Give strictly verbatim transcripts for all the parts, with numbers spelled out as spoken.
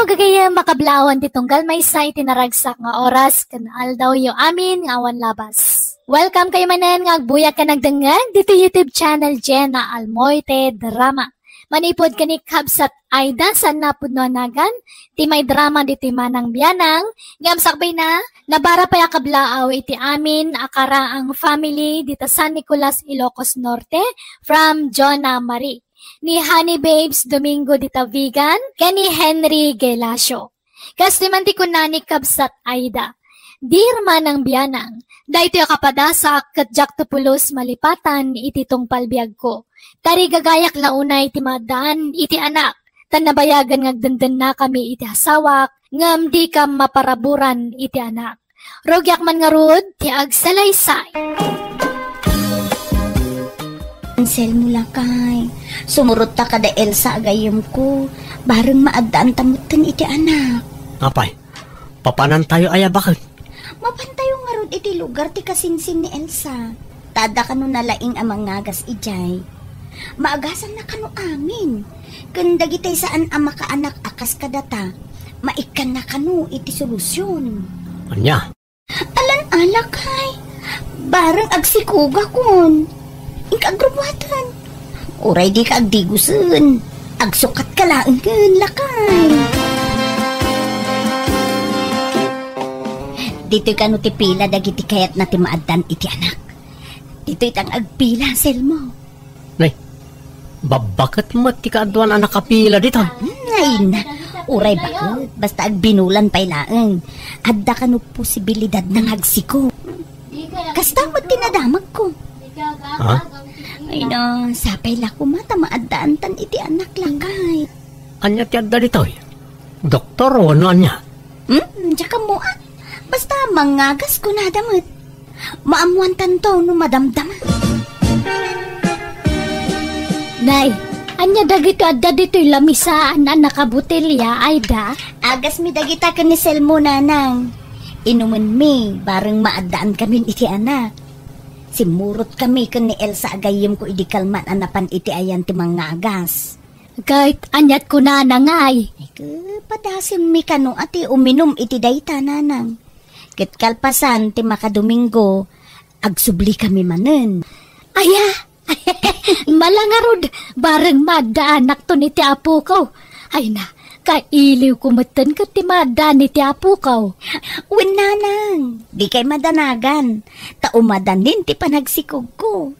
Pagagayem, makablaawan ti tunggal maysa iti naragsak nga oras ken aldawyo amin nga awan labas. Welcome kayo manen nga agbuyak ken agdengngeg ditoy YouTube channel Jenna Almoite Drama. Manipud ken ni Kabsat Aida, saan a pudno a nagan ti maidrama ditoy Manang Bianang, ngem sakbayna, nabara pay a kablaaw iti amin a karaang family dita San Nicolas, Ilocos Norte, from Jonah Marie, ni Honey Babes Domingo dita Vigan, ken ni Henry Gelacio. Kas ti man ti kuna ni Kabsat Aida, "Dear Manang Bianang, daytoy a kapadasak ket diakto pulos malipatan iti tungpal biagko. Tarigagayak la unay ti maaddaan iti anak, ta nabayagan nga agdendennakami iti asawak, ngem dika maparaburan iti anak. Rugiak man ngarud ti agsalaysay." Anselmo, lakay, sumurotta kada Elsa a gayyemko. Bareng maaddaanta metten iti anak. Apay, papanantayo aya baket? Mapantayo ngarud iti lugar ti kasinsin ni Elsa. Ta adda kano nalaing a mangagas idiay. Maagasanna kano amin. Ken dagiti saan a makaanak a kas kadata, maikkanna kano iti solusyon. Ania? Alan a, lakay. Bareng agsikogakon. Inka agrubuaten. Uray dika agdigosen, agsukatka laengen, lakay. Ditoy kano ti pila dagiti kayatna ti maaddan iti anak. Ditoy tang agpila, Selmo. Nay, babbaket met ti kaaduan a nakapila ditoy. Hmm, ay na, uray baket, basta agbinulan pay laeng. Adda kano posibilidad nga agsikog. Kasta met ti nadamagko. Ha? Ay na, sapay la koma ta maaddaantan iti anak, lakay. Ania ti adda ditoy? Doktor wenno ania? Hmm, diak ammoan. Basta mangagas kunada met. Maammoantanto no madamdama. Nay, ania dagito adda ditoy lamisaan a nakabotelya, Aida? Agasmi dagita ken ni Selmo, nanang. Inumenmi, bareng maaddaan kamin iti anak. Simmurotkami ken ni Elsa a gayyemko idi kalman a napan iti ayan ti mangagas. Ket aniat kunana ngay? Ay, ke, padasemmi kano a ti uminum iti dayta, nanang. Ket kalpasan ti makadomingo, agsublikami manen. Aya, mala ngarud, bareng maaddaanakton iti apokaw. Ay na, kailiwko metten ket ti maaddaan iti apokaw. Wen, nanang, dikay madanagan, ta umadanin ti panagsikogko.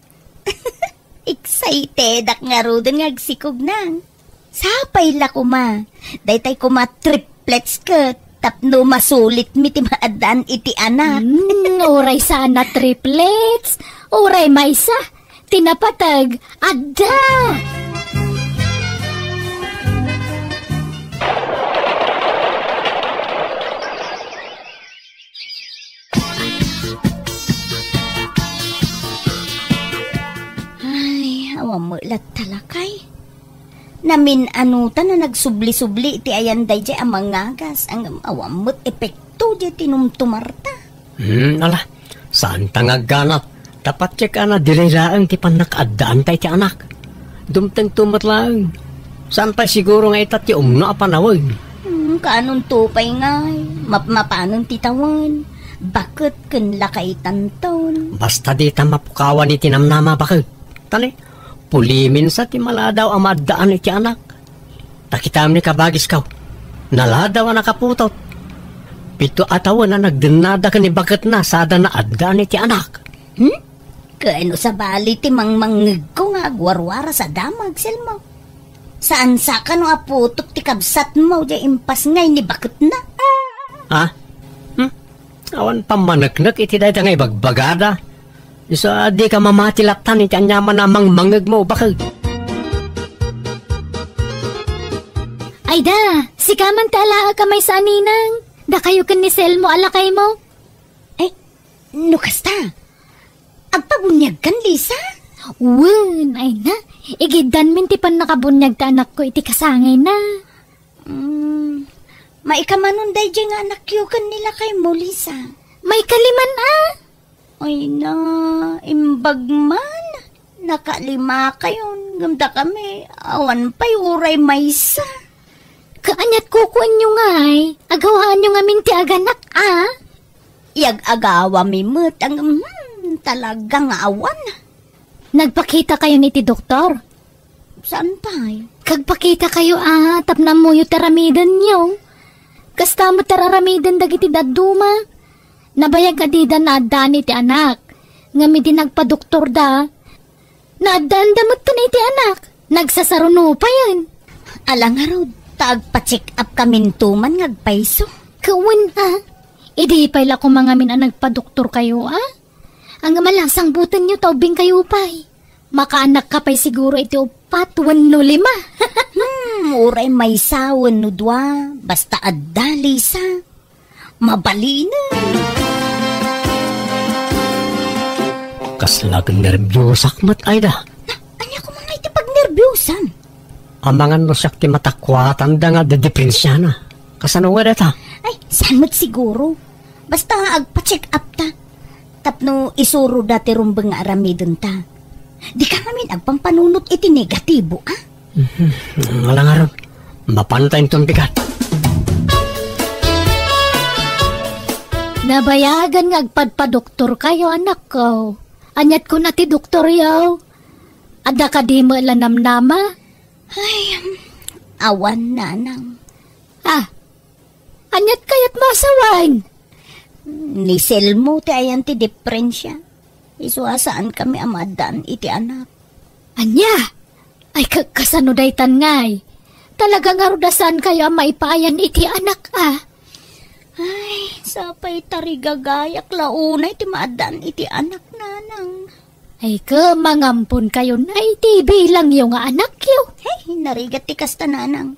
Excitedak ngaruden nga agsikog, nang. Sapay la koma. Daytay koma triplets ket tapno masulitmi ti maaddaan iti anak. Hmm, uray saan a triplets, uray maysa, ti napateg, adda. Ay, awan met latta, lakay. Namin-anutan a nagsubli-subli iti ayan daydiay a mangagas, ngem awan met epekto diay tinumtumarta. Hmm, ala, saanta nga agganat. Dapat check a na, diri laeng ti pannakaaddaanta iti anak. Dumtengto met laeng. Saan pay siguro nga ita ti umno a panawen? Hmm, kaanonto pay ngay, mapmapanen ti tawen, baket ken lakaitanton. Basta dita mapukawan iti namnama, baket. Tani, pulimin sa ti maladaw a maaddaan iti anak. Ta kitam ni kabagiskaw, naladaw a nakaputot. Pito a tawen a nagdennada ken ni baketna sada naaddaan iti anak. Hmm? Ken no sabali ti mangmangngegko nga agwarwara sa damag, Selmo. Saan sa kano a putot ti kabsatmo diay impas ngay ni baketna? Ha? Hmm? Awan pammaneknek iti dayta nga ibagbagada. Isu a dika mamati lattan iti aniaman a mangmangngegmo, baket. Ayda, sika man ti alaek a maysa a ninang. Dakayo ken ni Selmo a lakaymo. Ay, no kasta, agpabuniagkan, Lisa? Wen, ay na. Igiddanmin ti pannakabuniag ti anakko iti kasangayna. Mm, maikamanon daydiay nga anakyo ken ni lakaymo, Lisa? Maikaliman a. Ay na, imbag man. Nakalima kayon, ngem dakami, awan pay uray maysa. Ania't kukuenyo ngay? Agawaanyo ngamin ti aganak, a? Iyag-agawami met, ang, hmm, talaga nga awan. Nagpakitakayon iti doktor? Saan pay? Kagpakitakayo, a, tapno ammoyo ti aramidenyo. Kasta met ti aramiden dagiti dadduma. Nabayag a dida naaddaan iti anak. Ngem idi nagpadoktorda, naaddaanda met ken iti anak. Nagsasaruno payen. Ala ngarud, ta agpa-check up kaminto man nga agpayso. Kawen, a. Idi pay la koma ngamin a nagpadoktorkayo, a? Ang malasang butenyo ta ubbingkayo pay. Makaanakka pay siguro iti uppat wenno lima. Hmm, uray maysa wenno dua, basta adda, Lisa. Mabalinen. Kasla nerbiusak met, Aida. Na, ania koma nga iti pagnerbiusam? Amangan no siak ti matakuatanda nga adda diprensiana. Kasano nga data? Ay, saan met siguro? Basta agpa-check up ta. Tapno isuroda ti rumbeng nga aramidenta. Dika ngamin agpampanunot iti negatibo, a? Mhm. Ala ngarud, mapanta inton bigat. Nabayagan nga agpadpadoktorkayo, anakko. Ania't kuna ti doktoryo? Adda kadi met la namnama? Ay, awan, nanang. A, ania't kayatmo a sawen? Ni Selmo ti ayan ti diprensia. Isu a saankami a maaddaan iti anak. Ania? Ay, ka-, kasano daytan ngay? Talaga ngarud a saankayo a maipaayan iti anak, a? Ay, sapay tarigagayak la unay ti maaddaan iti anak, nanang. Ay, ket mangamponkayon iti ibilangyo nga anakyo. Hey, narigat ti kasta, nanang.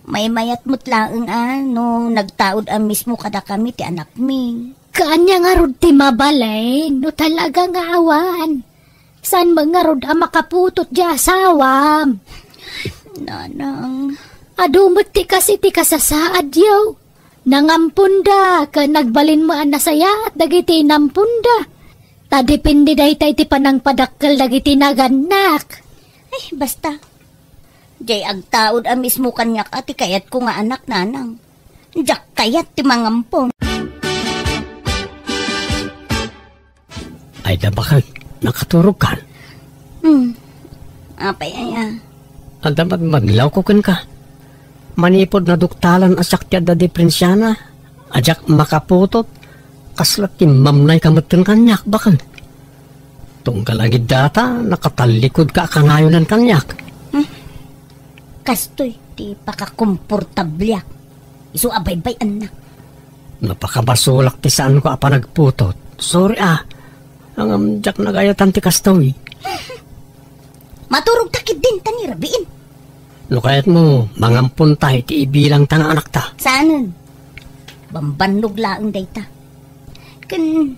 Maymayat met laeng a no nagtaud a mismo kadakami ti anakmi. Kaanya ngarud ti mabalin no talaga nga awan. Saan met ngarud a makaputot ti asawam? Nanang. Adu met ti kas iti kasasaadyo. Nangamponda, ket nagbalin met a nasayaat dagiti inamponda. Ta depende dayta iti panangpadakkel dagiti nagannak. Ay, basta. Diay agtaud a mismo kaniak a ti kayatko nga anak, nanang. Diak kayat ti mangampon. Ay, da, baket, nakaturogkan? Hmm. Apay aya? Adda madmadlawko kenka. Manipud naduktalan a siak ti adda diprensiana, a diak makaputot, kasla timmamnayka metten kaniak, baket. Tunggal agid data, nakatallikudka a kanayonan kaniak. Hmm. Kastoy ti pakakomportabliak. Isu a baybay-annak. Napakabasolak ti saanko a panagputot. Sorry, a. Ngem diak nagayatan ti kastoy. Maturogta ketdin ta ni rabiin. No kayatmo, mangamponta iti ibilangta nga anakta. Saanen? Bambannog laeng dayta. Ken,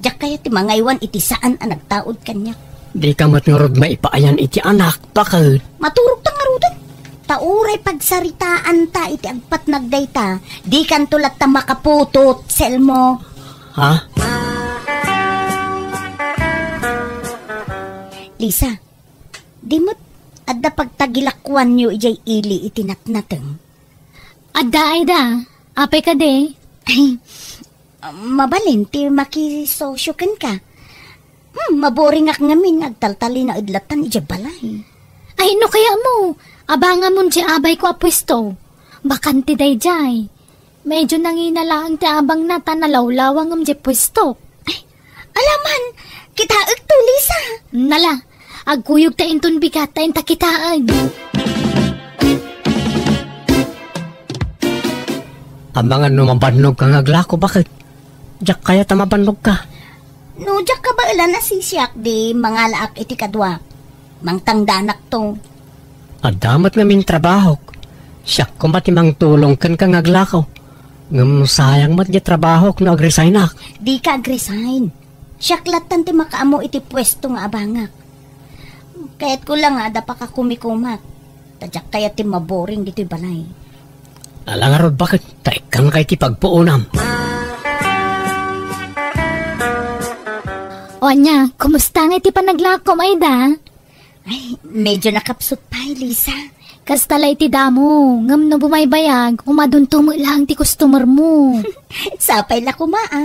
diak kayat ti mangaywan iti saan a nagtaud kaniak. Dika met ngarud maipaayan iti anak, baket. Maturogta ngaruden. Ta uray pagsaritaanta iti agpatnag dayta, dikanto latta makaputot, Selmo. Ha? Lisa, di met adda pagtagilakuanyo idiay ili iti natnateng? Adda, Aida. Apay kadi? Ay, mabalin ti makisosio kenka. Hmm, maboringak ngamin nga agtaltalinaed lattan idiay balay. Ay, no kayatmo, abangamon diay abayko a puesto. Bakante daydiay. Medyo nangina laeng ti abangna ta nalawlawangem diay puesto. Ay, alaman, kitaekto, Lisa. Nala, agkuyogta inton bigat ta inta kitaen. Amangan no mabannogka nga aglako, baket? Diak kayat a mabannogka. No diak kabaelan a sisiak, di mangalaak iti kaduak. Mangtangdanakto. Adda met ngamin trabahok. Siak koma ti mangtulong kenka nga aglako. Ngem sayang met diay trabahok no agresignak. Dika agresign. Siak lattan ti makaammo iti puesto nga abangak. Kayatko la nga adda pakakumikumak. Ta diak kayat ti maboring ditoy balay. Ala ngarud, baket, ta ikkanka iti pagpuonam. O ania, kumusta nga iti panaglakom, Aida? Ay, medyo nakapsut pay, Lisa. Kasta la iti damo, ngem no bumaybayag, umadonto met laeng ti customer mo. Sapay la koma, a.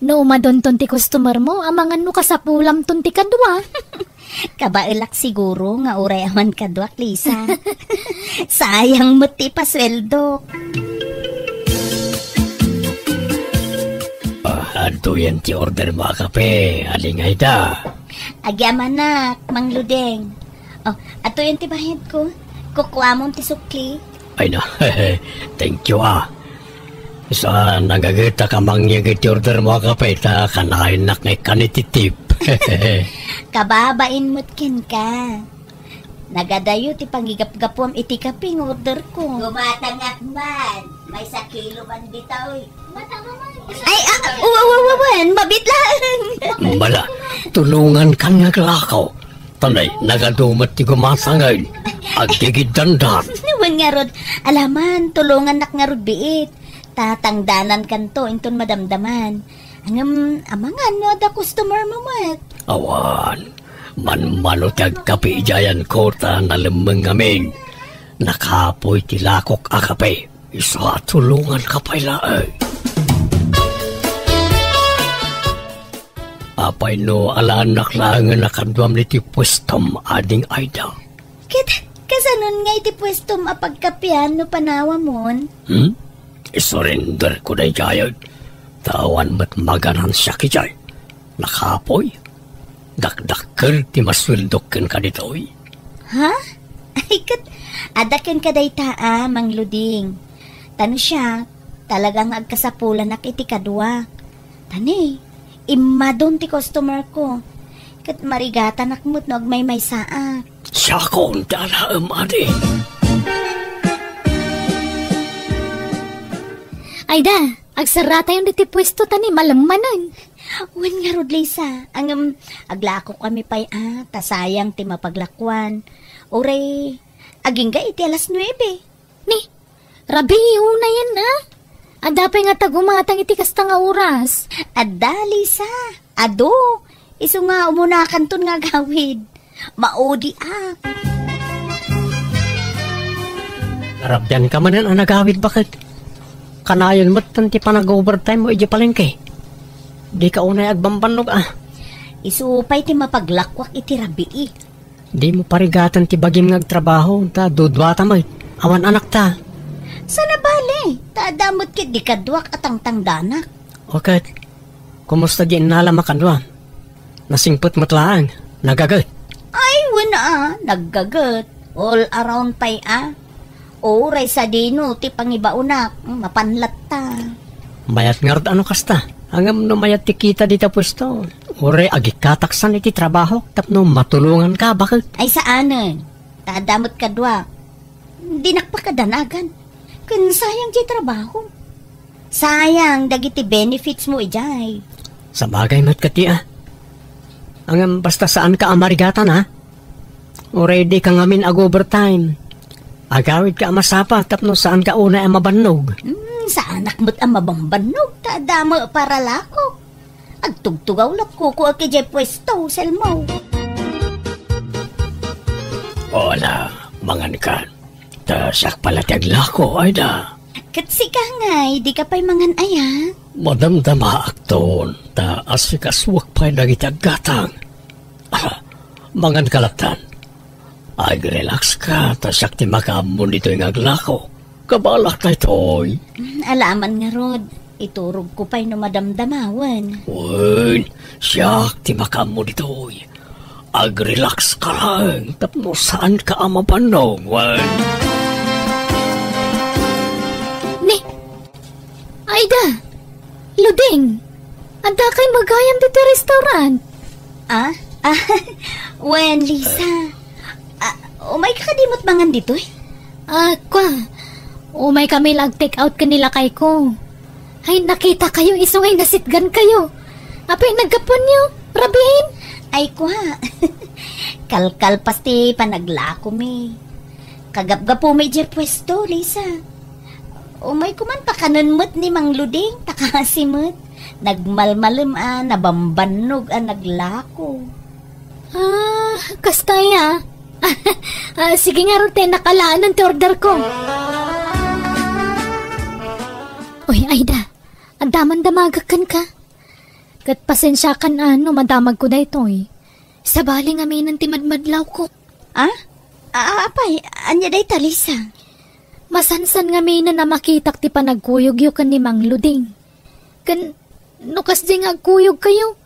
No umadonton ti customer mo, amangan no kasapulamton ti kadua. Kabaelak siguro nga uray awan kaduak, Lisa. Sayang met ti ipasueldok. Ah, adtoyen ti order mo a kape, Aling Aida. Agyamanak, Mang Luding. Oh, adtoyen ti bayadko. Kukuamon ti sukli. Ay na, thank you, ah. Sa nagagetak a mangyeg iti order mo a kape, ta kanayennak nga ikkan iti tip. Kababain met kenka. Nagadayo ti pangigapgapuam iti kape nga order ko. Gumatangak man, maysa kilo man ditoy. Ay, ah, wa, wa, wa, wen, mabit laeng. Bala, tulongankan nga aglako. Tanay, nagadu met ti gumatangen. Agdagiddandan. Wen ngarud, alaman, tulongannak ngarud biit. Tatangdanankanto inton madamdaman. Ngem, amangan no adda customer mo met. Awan, manmano ti agkape idiayanko ta nalemmeng ngamin. Nakapoy ti lakok a kape. Isu a tulonganka pay laeng. Apay no alaennak laengen a kaduam iti puestom, Ading Aida? Ket kasanon nga iti puestom a pagkapean no panawamon? Hmm? Isurrenderko daydiay. Ta awan met maganansiak idiay. Nakapoy. Dakdakkel ti masueldok kenka ditoy. Ha? Ay, ket, adda kenka dayta a, Mang Luding. Ta no siak, talaga nga agkasapulanak iti kadua. Ta ni, immadon ti customer ko. Ket marigatanak met no agmaymaysaak. Siakon ti alaem, adi. Aida, agsarratayon ditoy puesto ta ni malemmanen. Wen ngarud, Lisa, ngem aglakokami pay a, ta sayang ti mapaglakuan. Uray, agingga iti alas nuebe. Ni, rabii unayen, ha? Adda pay ngata gumatang iti kasta nga oras? Adda, Lisa. Adu, isu nga umunakanton nga agawid. Maudi a. Narabianka manen a nagawid, baket? Kanayon met ti panag-overtime mo idiay palengke. Dika unay agbambannog a. Isu pay ti mapaglakuak iti rabii. Dimo parigaten ti bagim nga agtrabaho, ta duduata met. Awan anakta. Saan a bale, ta adda met ket di kaduak a tangtangdanak. O ket, kumusta di innalam a kadua? Nasingpet met laeng, nagaget. Ay, wen a, naggaget. All around pay a. Uray sadino ti pangibaonak, mapan latta. Mayat ngarud a no kasta. Ngem no mayat ti kita dita puesto, uray agikkataksan iti trabahok tapno matulonganka, baket? Ay, saanen. Ta adda met kadua. Dinak pakadanagan. Ken sayang ti trabaho. Sayang dagiti benefits mo idiay. Sabagay met kadi a. Ngem basta saanka a marigatan, ha? Uray dika ngamin ag-overtime. Agawidka a masapa tapno saanka unay a mabannog. Hmm, saanak met a mabambannog, ta adda met paralako. Agtugtugaw la kukuak idiay puesto, Selmo. Hola, mangankan. Ta siak pay la ti aglako, Aida. Ket sika ngay, dika pay mangan aya? Madamdamaakton, ta asikasuak pay dagiti aggatang. Ah, manganka lattan. Agrelaxka, ta siak ti makaammo ditoy nga aglako. Kabalak daytoy. Mm, alaman ngarud, iturogko pay no madamdamawen. Wen, siak ti makaammo ditoy. Agrelaxka laeng tapno saanka a mabannog, wen. Ni, Aida, Luding, adda kay magayam ditoy restaurant? Ah? Ah, wen, Lisa. Ah, umayka kadi met mangan ditoy? Ah, kwa, umay kami la ag-take out ken ni lakayko. Ay, nakita kayo, isu nga inasitgan kayo. Apay, naggapuanyo, rabiin? Ay, kwa. Kalkalpas ti panaglakomi. Kagapgapumi idiay puesto, Lisa. Umayko man pakanen met ni Mang Luding, ta kasi met. Nagmalmalem a, nabambannog a naglako. Ah, kasta aya. Ah, sige ngarud, ta innak alaen ti order ko. Uy, Aida, adda man damagek kenka. Ket pasensiakan a no madamagko daytoy. Sabali ngamin ti madmadlawko. Ah? Ah, apay, ania dayta, Lisa? Masansan ngamin a makitak ti panagkuyogyo ken ni Mang Luding. Ken no kasdiay nga agkuyogkayo,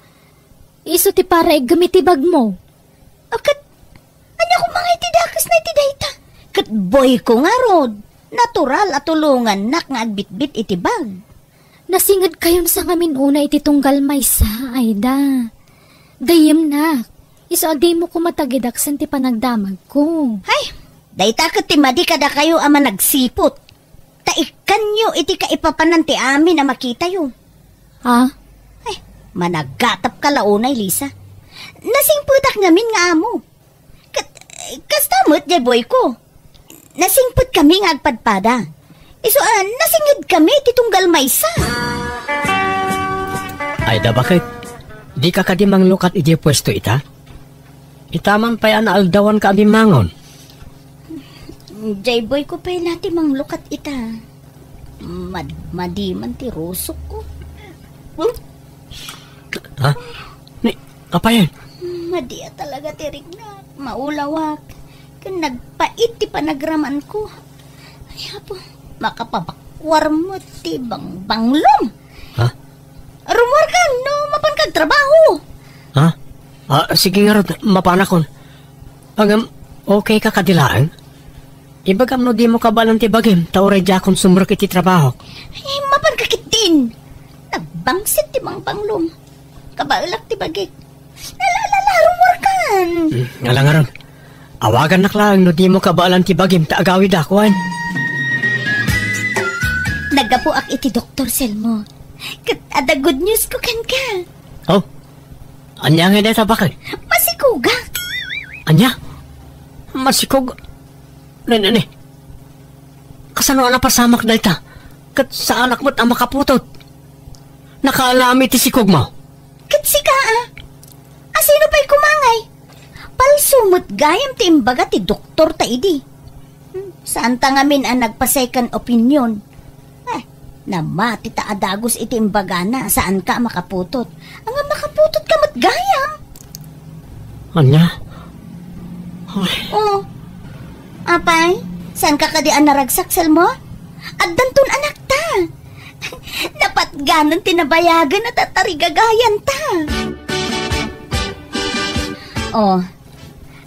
isu ti para iggem iti bagmo. O ket, ania koma nga iti dakesna iti dayta? Ket boyko ngarud, natural a tulongannak nga agbitbit iti bag. Nasingedkayon sa ngamin unay iti tunggal maysa, Aida. Gayyemnak, isu a dimo koma tagidaksen ti panagdamagko. Hay, dayta ket ti madi kadakayo a managsiput. Ta ikkanyo iti kaipapanan ti amin a makitayo. Ha? Ay, managatapka la unay, Lisa. Nasingpetak ngamin nga amo. Ket, kasta met, jay boyko. Nasingpetkami nga agpadpada. Isu a, nasingedkami ti tunggal maysa. Aida, baket? Dika kadi manglukat idiay puesto ita? Ita man pay a naaldawanka a bimmangon. Jay boyko pay la ti manglukat ita. Mad-, madi man ti rusokko. Hmm? Ha? Ni, apay? Madi a talaga ti riknak. Maulawak. Ken nagpait ti panagramanko. Ay, Apo, makapabakwar met ti bangbanglom. Ha? Rummuarkan no mapanka agtrabaho. Ha? Ah, sige ngarud, mapanakon. Ngem, okayka kadi laeng? Ibagam no dimo kabaelan ti bagim, ta uray diakon sumrek iti trabahok. Eh, mapanka ketdin. Nagbangsit ti bangbanglom. Kabaelak ti bagik. Ala, ala, ala, rummuarkan. Hmm, ala ngarud. Awagannak laeng no dimo kabaelan ti bagim ta agawidak, wen? Naggapuak iti Doktor Selmo. Ket adda good news ko kenka. Oh? Ania ngay dayta, baket? Masikogak. Ania? Masikog? Ne, ne, ne. Kasano a napasamak dayta? Ket saanak met a makaputot. Nakaalami ti sikogmo? Ket sika, a? Asino pay koma ngay? Palso met gayam ti imbaga ti doktor ta idi. Hmm, saanta ngamin a nagpa-second opinion. Eh, namati ta a dagus iti imbagana, saanka a makaputot. Anga makaputot ka met gayam? Ania? Ay. Oh. Apay, saanka kadi a naragsak, Selmo? Addanton anakta. Napatganan ti nabayagen a tatarigagayanta. Oh,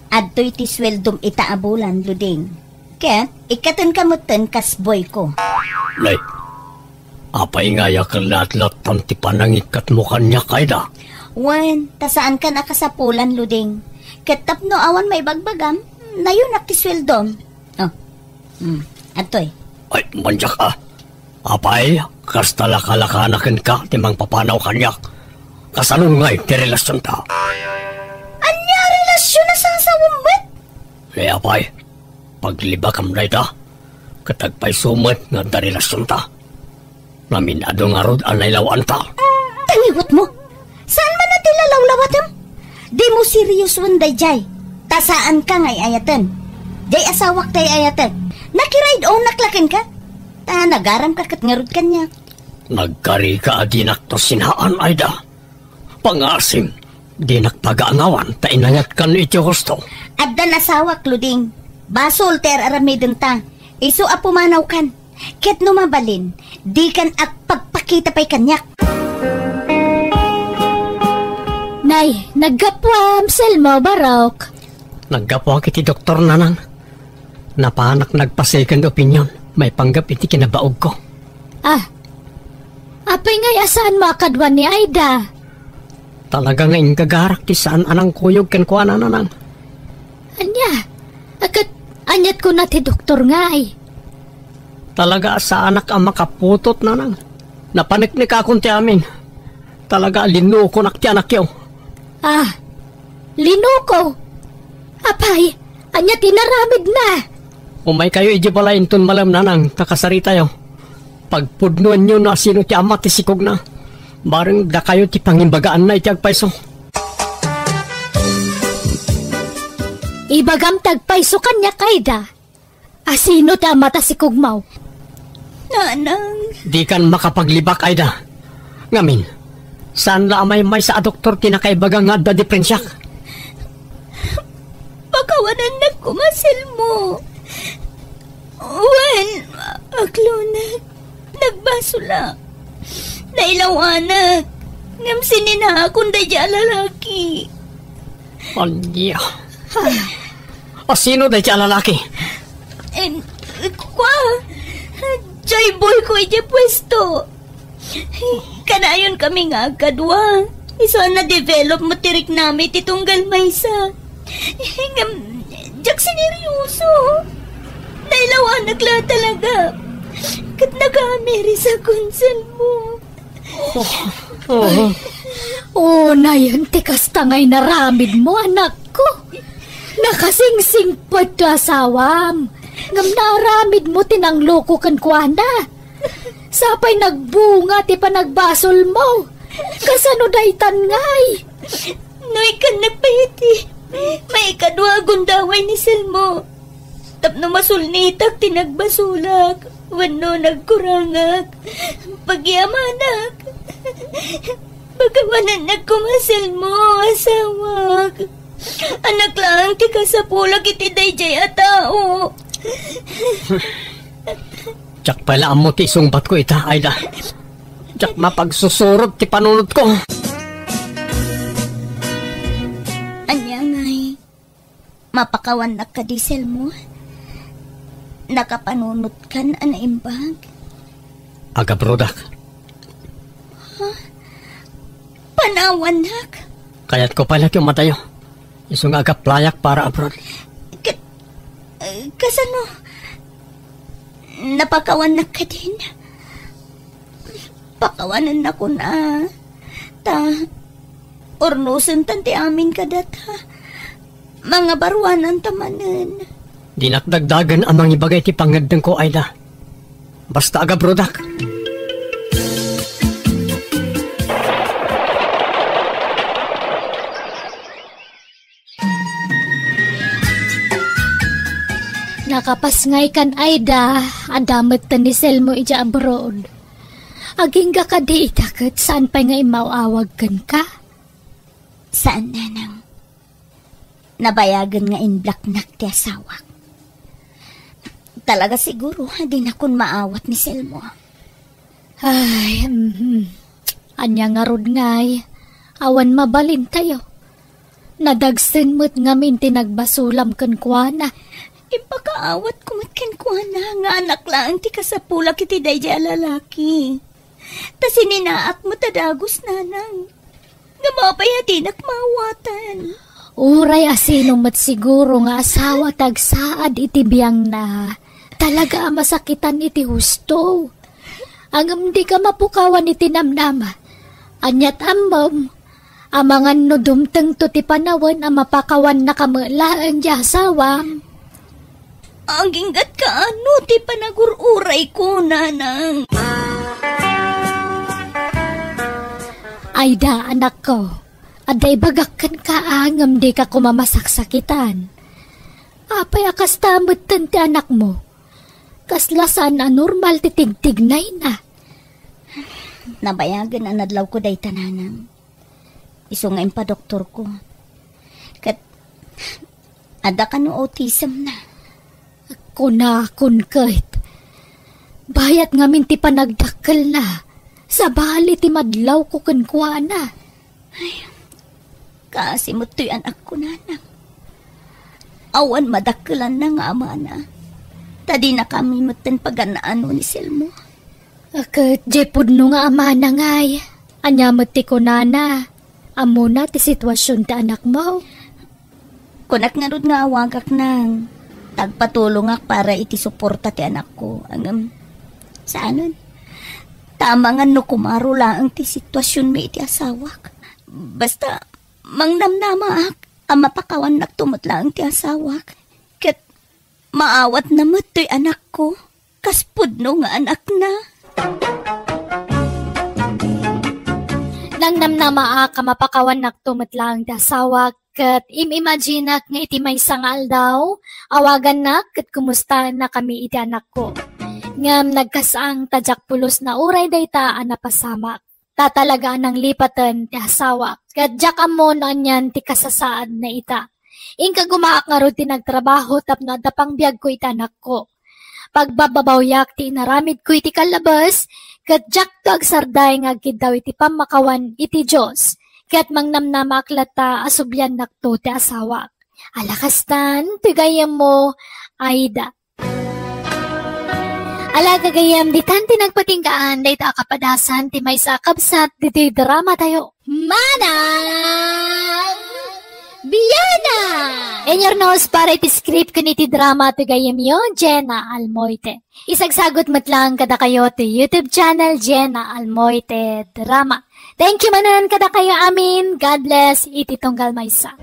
adtoy ti sueldom ita a bulan, Luding. Ket ikkatenka metten kas boyko. Nay, apay ngay a ket latlattan ti panangikkatmo kaniak, Aida? Wen, ta saankan a kasapulan, Luding. Ket tapno awan maibagbagam, nayonak ti sueldom. Oh, hmm, adtoy. Ay, maniak a. Apay, kasta lakalakana kenka ti mangpapanaw kaniak. Kasano ngay ti relasionta? Ania a relasion a sasawem met? Ni apay, paglibakam dayta, ket agpayso met nga adda relasionta. Namin-adu ngarud a nailawaanta. Tangiwetmo! Saan man a ti lalawlawatem? Dimo seriosoen daydiay. Ta saanka nga ay-ayaten. Diay asawak ti ay-ayatek. Nakiride onak la kenka. Ta nagaramka ket ngarud kaniak. Nagkarika a dinakto sinaan, Aida. Pangasim, dinak pagaangawan ta inayatkan iti husto. Addan asawak, Luding. Basol ti ar-aramidenta. Isu a pumanawkan. Ket no mabalin, dikan agpagpakita pay kaniak. Nay, naggapuam, Selmo, Barok. Naggapuak iti doktor, nanang. Napanak nagpa-second opinion, maipanggep iti kinabaogko. Ah, apay ngay a saanmo a kaduan ni Aida? Talaga nga inggagarak ti saan a nangkuyog kenkuana, nanang. Ania? A ket aniat kuna ti doktor ngay? Talaga a saanak a makaputot, nanang. Napaneknekakon ti amin. Talaga a linukonak ti anakyo. Ah, linuko? Apay, ania ti inaramidna? Umaykayo idiay balay inton malem, nanang, ta kasaritayo. Pagpudnoenyo no asino ti ama ti sikogna. Bareng dakayo ti pangimbagaanna iti agpayso. Ibagam ti agpayso kaniak, Aida. Asino ti ama ta sikugmaw? Nanang. Dikan makapaglibak, Aida. Ngamin, saan la a maymaysa a doktor ti nakaibaga nga adda diperensiak? Pakawanannak koma, Selmo. Wen, aklonek. Nagbasolak. Nailawanak. Ngem sininaakon daydiay a lalaki. Ania? Asino daydiay a lalaki? En, kua, joy boy ko idiay puesto. Kanayon kami nga agkadua. Isu a na-develop met ti riknami ti tunggal maysa. Ngem, diak sineryoso. Nailawanak la talaga. Ket nakaamiris a konsenmo. Oh, oh. Unayen ti kasta nga inaramidmo, anakko. Nakasingsingpet ti asawam. Ngem naaramidmo ti nangloko kenkuana. Sapay nagbunga ti panagbasolmo. Kasano daytan ngay? No ikannak pay iti maikadua a gundaway ni Selmo. Tapno masulnitak ti nagbasolak, wenno nagkurangak, pagyamanak. Pakawanannak koma, Selmo, asawak. Annak laeng ti kasapulak iti daydiay a tao. Diak pay la ammo ti isungbatko ita, Aida. Diak mapagsusurot ti panunotko. Ania ngay? Mapakawannak kadi, Selmo? Nakapanunotkan a naimbag? Agabrodak. Ha? Panawannak? Kayatko pay la ti umadayo. Isu nga agaplayak para abroad. Ka-, eh, kasano? Napakawannak kadin? Pakawanannakon a. Ta, urnosentan ti amin kadata. Mangabaruananta manen. Dinak dagdagen a mangibaga iti pangngeddengko, Aida. Basta agabrodak. Nakapas ngay kan Aida, adda met ni Selmo idiay abroad. Agingga kadi ita ket saan pay nga immaw-awag kenka? Saan, nanang. Nabayagen nga inblaknak ti asawak. Talaga siguro, dinakon maawat ni Selmo. Ay, mhm. Ania ngarud ngay? Awan mabalintayo. Nadagsen met ngamin ti nagbasolam kenkuana. Impakaawatko met kenkuana nga annak laeng ti kasapulak iti daydiay a lalaki. Ta sininaak met a dagus, nanang. Ngem apay a dinak maawatan? Uray asino met siguro nga asawa ti agsaad iti biangna, talaga a masakitan iti husto. Ngem dika mapukawan iti namnama. Aniat ammom, amangan no dumtengto ti panawen a mapakawannaka met laeng ti asawam. Aginggatka no ti panagur-urayko, nanang. Aida, anakko, adda ibagak kenka a ngem dika koma masaksakitan. Apay a kasta metten ti anakmo? Kasla saan a normal ti tigtignayna. Nabayagen a nadlawko dayta, nanang. Isu nga impadoktorko. Ket adda kano autism na. Kunakon ket, bayat ngamin ti panagdakkelna, sabali ti madlawko kenkuana. Ay, kaasi met toy anakko, nanang. Awan madakkelanna nga amana. Ta dinakami metten pagan-ano ni Selmo. Ket diay pudno nga amana ngay, ania met ti kunana? Ammona ti situasion ti anakmo? Kunak ngarud nga awagak, nang, ta agpatulongak para iti suporta ti anakko. Ngem, saanen. Ta amangan no kumaro laeng ti situasionmi iti asawak. Basta, mangnamnamaak a mapakawannakto met laeng ti asawak. Ket maawatna met toy anakko. Kas pudno nga anakna. Nangnamnamaak a mapakawannakto met laeng ti asawak, ket im-imaginak nga iti maysa nga aldaw, awagannak ket kumustana kami iti anakko. Ngem nagkasang ta diak pulos nauray dayta a napasamak. Ta talaga a nanglipaten ti asawak, ket diak ammo no anian ti kasasaadna ita. Inka gumaak ngarud ti nagtrabaho tapno adda pangbiagko iti anakko. Pagbababawyak ti inaramidko iti kallabes, ket diakto agsarday nga agkiddaw iti pammakawan iti Dios, ket mangnamnamaak latta a subliannakto ti asawak. Ala kastan, ti gayyemmo, Aida. Ala, gagayyem, ditan ti nagpatinggaan dayta a kapadasan ti maysa a kabsat ditoy drama tayo. Manang Biana! Inyurnos para iti script ken iti drama ti gayyemyo, Jenna Almoite. Isagsagut met lang kadakayo ti YouTube channel, Jenna Almoite Drama. Thank you manen kadakayo amin. God bless iti tunggal maysa.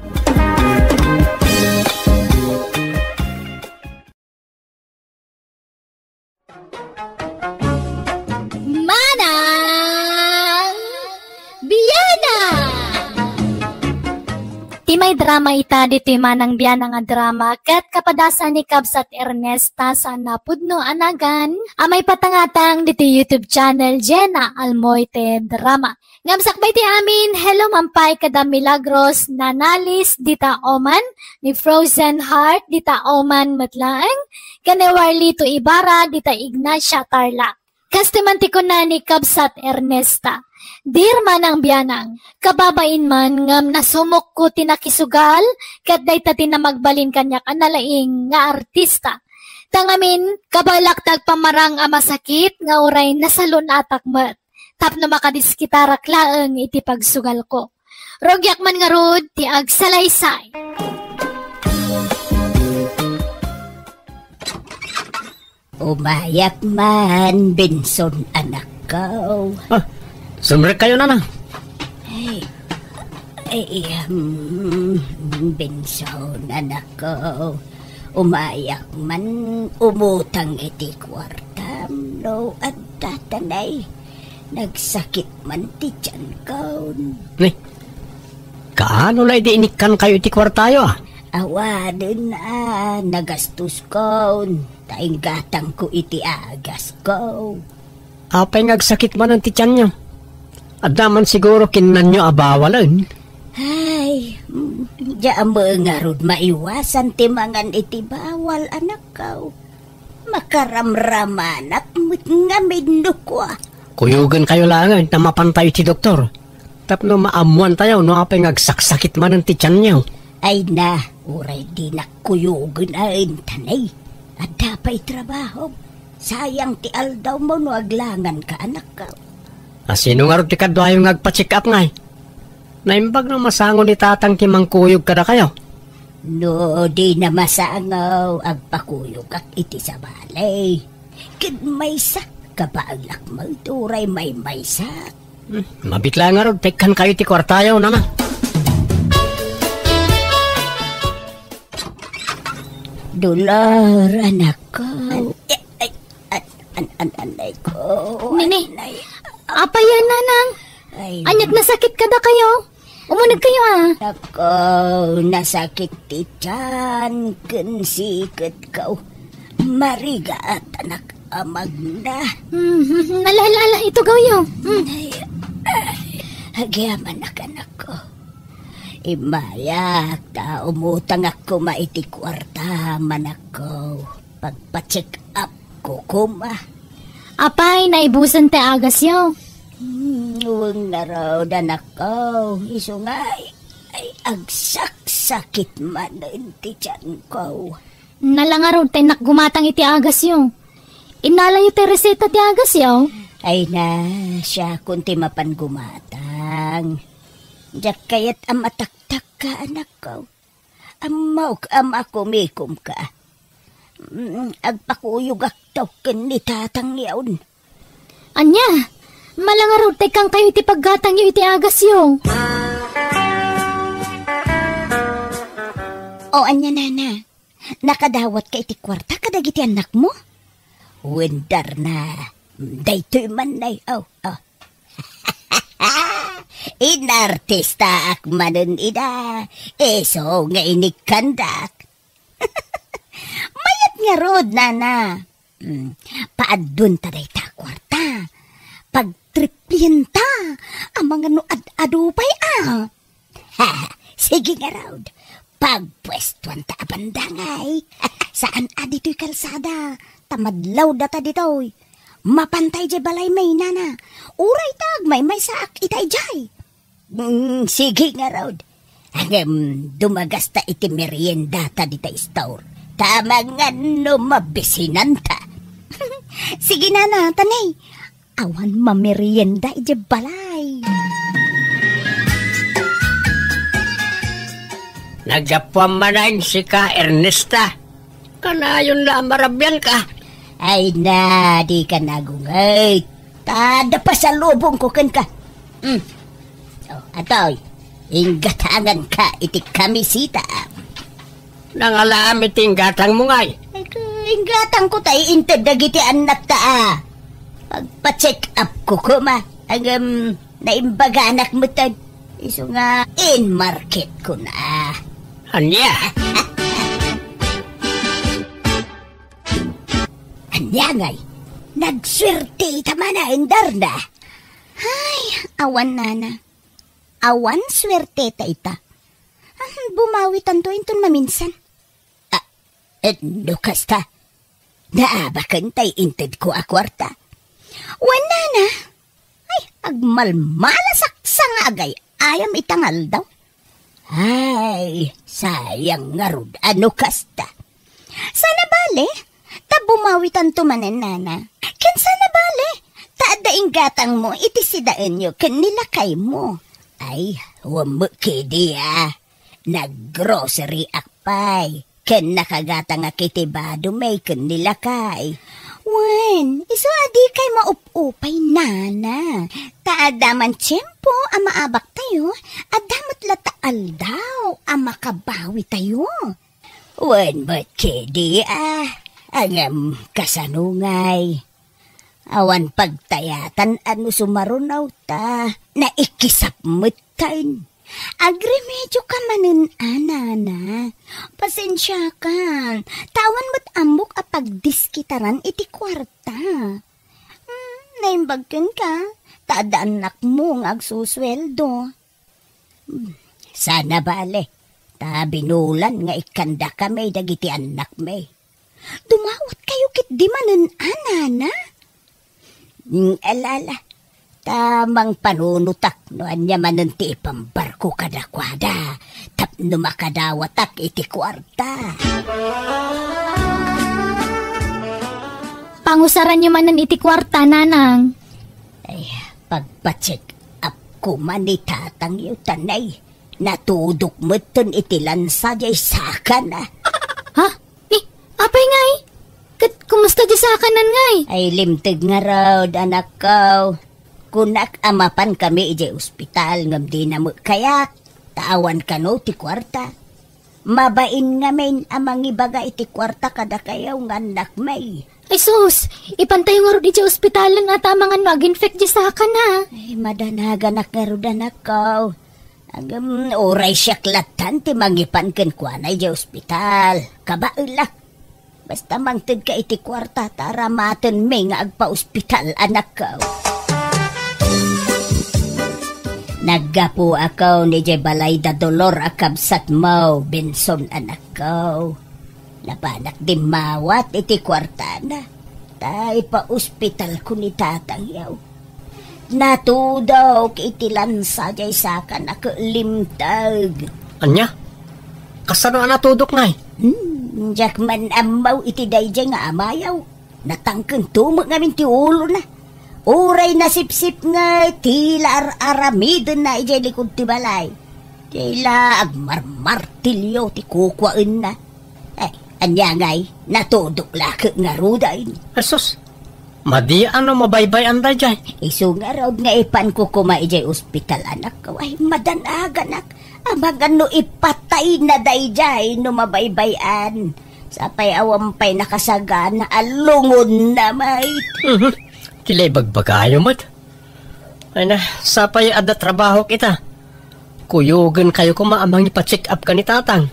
Manang Biana! Ti may drama ita ditoy Manang Biana nga drama ket kapadasan ni Kabsat Ernesta Sana Pudno a nagan a maipatangatang ditoy YouTube channel Jenna Almoite Drama. Ngem sakbay ti amin, hello man pay kada Milagros Nanalis dita Oman, ni Frozen Heart dita Oman met laeng, ken ni Warlito Ibarra dita Ignacia, Tarlac. Kastoy man ti kuna ni Kabsat Ernesta, "Dear Manang Bianang, kababain man ngem nasumokko ti nakisugal ket dayta ti namagbalin kaniak a nalaing nga artista. Ta ngamin, kabaelak ti agpamarang a masakit nga uray nasalunatak met." Tapno makadiskitarak laeng iti pagsugalko. Rugiak man ngarud ti agsalaysay. Umayak man, Benson, anakko. Ah, sumrek kayo, nana. Ay, ay, um, Benson, anakko. Umayak man, umutang iti kuartam, no, adda tanay. Nagsakit man ti tiyankon. Ni, kaano la idi inikkan kayo iti kuartayo, a? Awanen a nagastoskon, ta inggatangko iti agasko. Apay nga agsakit manen ti tiyanyo? Adda man siguro kinnanyo a bawalen? Ay, mm, diak ammo ngarud maiwasan ti mangan iti bawal, anakko. Makaramramanak met ngamin no kua. Kuyogen kayo laeng ta mapantayo iti doktor. Tapno maammuan tayo no apay nga agsaksakit manen ti tiyanyo. Ay na, uray dinak kuyogen a entan ay. Adda pay trabaho. Sayang ti aldaw mo no aglangan ka, anakko. A, sino ngarud ti kaduayo nga agpa-check up ngay? Naimbag no masango ni tatang ti mangkuyog kadakayo. No di na masango, agpakuyogak iti sabali. Ket maysa, kabaelak met uray maymaysa. Hmm, mabitla ngarud, tekkan kayo ti kuartayo, nana. Dolor, anakko. Ay, ay, ay, an, an, an, anay ko. Nini, anay. Apay a, nanang? Ay. Ania't nasakit kadakayo? Umuneg kayo, a. Nako, nasakit ti tiyan, ken siketko. Marigatanak a magna. Hmm, hmm, hmm. Ala, ala, ala, itugawyo. Hmm. Ay, ay, agyamanak, anakko. Immayak, ta umutangak koma iti kuarta, manakko. Pagpa-check up ko koma. Apay, naibusen ti agasyo? Hmm, wen ngarud, anakko. Isu nga, ay, ay, agsaksakit manen ti tiyanko. Nala ngarud ta innak gumatang iti agasyo. Innalayo ti reseta ti agasyo? Ay na, siakon ti mapan gumatang. Diak kayat a mataktak ka, anakko. Ammok a makumikom ka. Mm, agpakuyogakto ken ni tatangyon. Ania? Mala ngarud ta ikkan kayo iti paggatangyo iti agasyo. O, ania, nana? Nakadawat ka iti kuarta kadagiti annakmo? Wen, Darna. Daytoy man, nay. O, o. Inartistaak manen ida, isu nga inikkandak. Mayat ngarud, nana. Hmm, paaddunta dayta a kuarta. Pagtriplienta. Amangan no ad-adu pay a. Ha, sige ngarud. Pagpuestuanta a bandangay. Saan a ditoy kalsada. Ta madlawdata ditoy. Mapanta idiay balaymi, nana. Uray ta agmaymaysaak ita idiay. Mm, sige ngarud. Ngem, dumagasta iti meriendata dita store. Ta amangan no mabisinanta. Sige, nana, tanay. Awan mamerienda idiay balay. Naggapuam manen sika, Ernesta. Kanayon la a marabianka. Ay na, dika nagungay. Ta adda pasalubongko kenka. Hmm. Oh, atoy, inggatanganka iti kamiseta. Nangalaam iti inggatangmo ngay? Ay, ka-, inggatangko ta iinted dagiti annakta a. Pagpa-check up ko koma. Ngem, naimbaganak metten. Isu nga in-market ko na. Ania? Ania ngay? Nagsuerte ita manen, Darna. Ay, awan, nana. Awan suerteta ita. Ah, bumawitanto inton maminsan. Ah, eh, no kasta, naabaken tay intedko a kuarta. Wen, nana. Ay, agmalmalasak sa nga agay-ayam ita nga aldaw. Ay, sayang ngarud a no kasta. Saan a bale, ta bumawitanto manen, nana. Ken saan a bale, ta adda inggatangmo iti sidaenyo ken ni lakaymo. Ay, wen met kadi a. Naggroceryak pay. Ken nakagatangak iti badomi ken ni lakay. Wen, isu a dikay maup-upay, nana. Ta adda man tiempo a maabaktayo, adda met latta aldaw a makabawitayo. Wen met kadi a, ngem kasano ngay? Awan pagtayatan a no sumaruno ta naikisap metten. Agremedioka manen a, nana. Pasensiakan, ta awan met ammok a pagdiskitaran iti kuarta. Hmm, naimbag kenka, ta adda annakmo nga agsusueldo. Hmm, saan a bale, ta binulan nga ikkandakami dagiti annakmi. Dumawatkayo ketdi manen a, nana? Mm, alala, ta mangpanunotak no ania manen ti ipambarko kadakuada tapno makadawatak iti kuarta. Pangusaranyo manen iti kuarta, nanang. Ay, pagpa-check up koma ni tatangyo, tanay. Natudok metten iti lansa diay sakana. Ha? Ni, apay ngay? Ket kumusta diay sakana ngay? Ay, limteg ngarud, anakko. Kunak a mapankami idiay ospital ngem dina met kayak, ta awan kano ti kuarta. Mabain ngamin a mangibaga iti kuarta kadakayo nga annakmi. Ay sus, ipantayo ngarud idiay ospitalen a ta amangan no ag-infect diay sakana. Ay, madanaganak ngarud, anakko. Ngem, uray siak lattan ti mangipan kenkuana idiay ospital. Kabaelak. Basta mangtedka iti kuarta ta aramatenmi nga agpa-ospital, anakko. Naggapuakon idiay balay da Dolor a kabsatmo, Benson, anakko. Napanak dimmawat iti kuartana. Ta ipa-ospitalko ni tatangyo. Natudok iti lansa diay sakana ket limteg. Ania? Kasano a natudok, nay? Hmm, diak man ammo iti daydiay nga amayo. Natangkento met ngamin ti ulona. Uray nasipsipnget ti la ar-aramidenna idiay likud ti balay. Diay la agmarmartilyo ti kukuaenna. Eh, ania ngay, natudok la ket ngaruden. Jesus, madi a no mabaybay-an daydiay. Isu ngarud nga ipanko koma idiay ospital, anakko. Ay, madanaganak. Amangan no ipatayna daydiay no mabaybay-an. Sapay awan pay nakasagana a lungodna met. Mhm. Ti la ibagbagayo met. Ay na, sapay adda trabahok ita. Kuyogenkayo koma a mangipa-check up ken ni Tatang.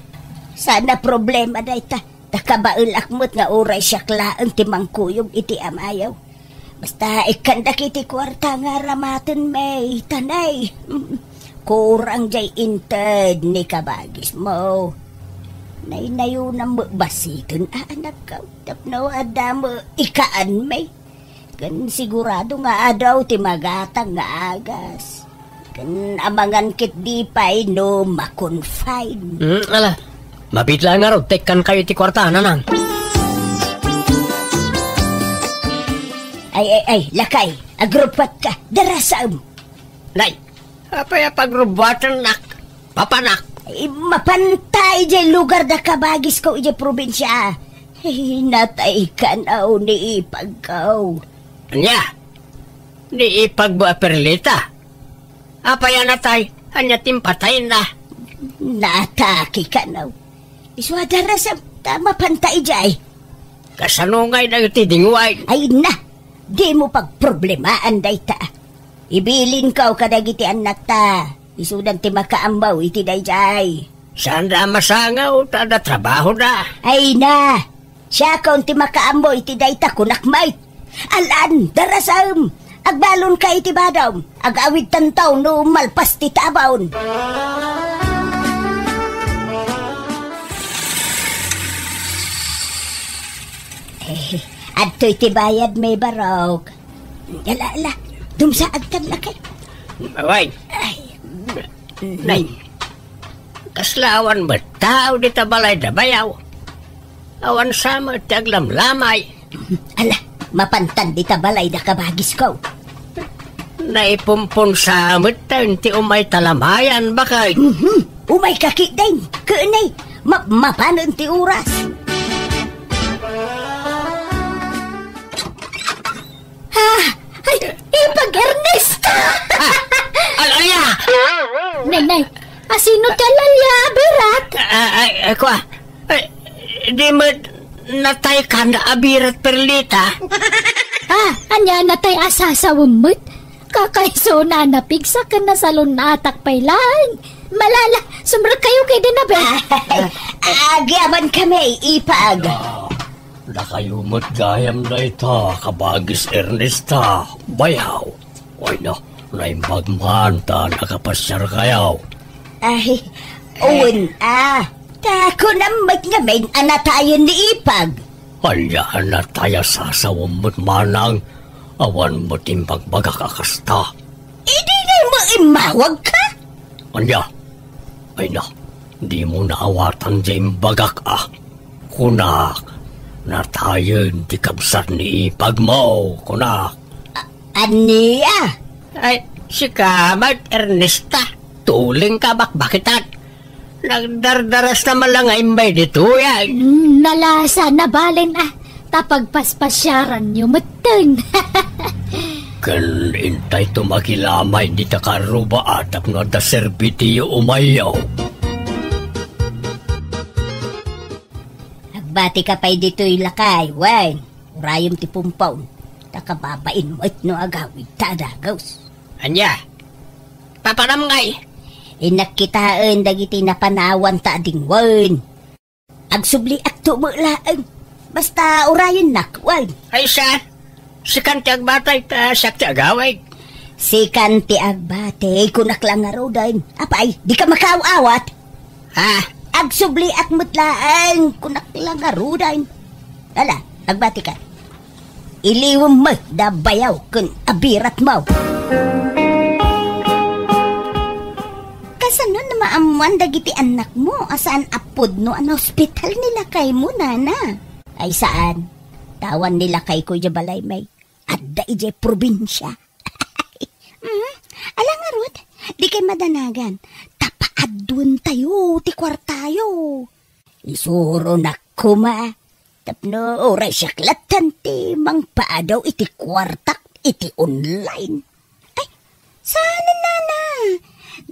Saan a problema dayta. Ta kabaelak met nga uray siak laeng ti mangkuyog iti amayo. Basta ikkan dagiti kuarta nga aramaten, may tanay. Kurang jay inted ni kabagismo. Naynayonam met basiten a anakko. Tapno adda met ikaan, may. Ken sigurado nga adu ti magatang nga agas. Ken amangan ketdi pay no ma-confine. Hmm, ala. Mabiit laeng ngarud ta ikkankayo iti kuarta, Nanang. Ay, ay, ay, lakay. Agrubbuatka. Darasam. Nay, apay a pagrubbuatennak? Papanak. Ay, mapanta idiay lugar da kabagisko idiay probinsia. Ay, natay kanaw ni ipagko. Ania? Ni ipagmo a Perlita? Apay a natay? Ania ti impatayna? Naatake kanaw. Isu a darasam ta mapanta idiay. Kasano ngay dagiti dinguay? Ay na, dimo pagproblemaan dayta. Ibilinko kadagiti annakta. Isudan ti makaammo iti daydiay. Saanda a masangaw ta adda trabahoda. Ay na, siakon ti makaammo iti dayta, kunak met. Alan, darasam, agbalonka iti badom. Agawidtanto no malpas ti tabon. Eh, adtoy ti bayad, may barok. Ala, ala, dumsaagkan lakay. Away. Ay. Nay, kasla awan met tao dita balay da bayaw. Awan sa met ti aglamlamay. Ala, mapantan dita balay da kabagisko. Naipumpon sa met ti umay talamayan, bakay. Mhm. Umay ka ketdin, ken nay, map-, mapanen ti oras. Ah, ay, ipag Ernesta! Ah, al-, alia! Nay, nay, asino ti al-alia a birat? Ah, ay, ay, kua. Ay, di met natay ka na a birat, Perlita. Ah, ania natay a sasawem met? Kakaisuna a napigsa ken nasalunatak pay laeng. Malala, sumrekkayo ketdi, Abel. Agyamankami, ipag. Dakayo met gayam dayta, kabagis Ernesta, bayaw. Ay na, naimbag man ta nakapasiarkayo. Ay, wen, a. Ta kunam met ngamin a natayen ni ipag. Ania a natay a sasawem met manang? Awan met imbagbagak a kasta. Idi ngay mo immawag ka? Ania? Ay na, dimo naawatan diay imbagak a. Kunak, natayen ti kabsat ni ipagmo, kunak. A-, ania? Ay, sika met, Ernesta. Tulingka bakbakitan. Nagdardarasna man la nga imbay ditoy, ay. Mm, nalasa, nabalen, a. Ta pagpaspasiaranyo metten. Ken intayto makilamay dita karruba a tapno adda serbitiyo umayyo. Agbatika pay ditoy lakay, wen. Urayem ti pumpon. Ta kababain met no agawid ta a dagus. Ania? Papanam ngay? Innak kitaen dagiti napanawanta a dingwen. Agsubliakto met laeng. Basta urayennak, wen. Ay, sa? Sikan ti agbatay, ta siak ti agawid. Sikan ti agbatay, kunak la ngaruden. Apay, dika makaaw-awat? Ha? Agsubliak met laeng, kunak la ngaruden. Ala, agbatika. Iliwem met da bayaw ken a biratmo. Kasano a maammoan dagiti annakmo a saan a pudno a naospital ni lakaymo, nana? Ay, saan. Ta awan ni lakayko idiay balay, may. Adda idiay probinsia. Mhm. Ala ngarud, dikay madanagan. Ta paadduentayo ti kuartayo. Isuronak koma. Tapno uray siak latta ti mangpaadaw iti kuartak iti online. Ay, saan, nana?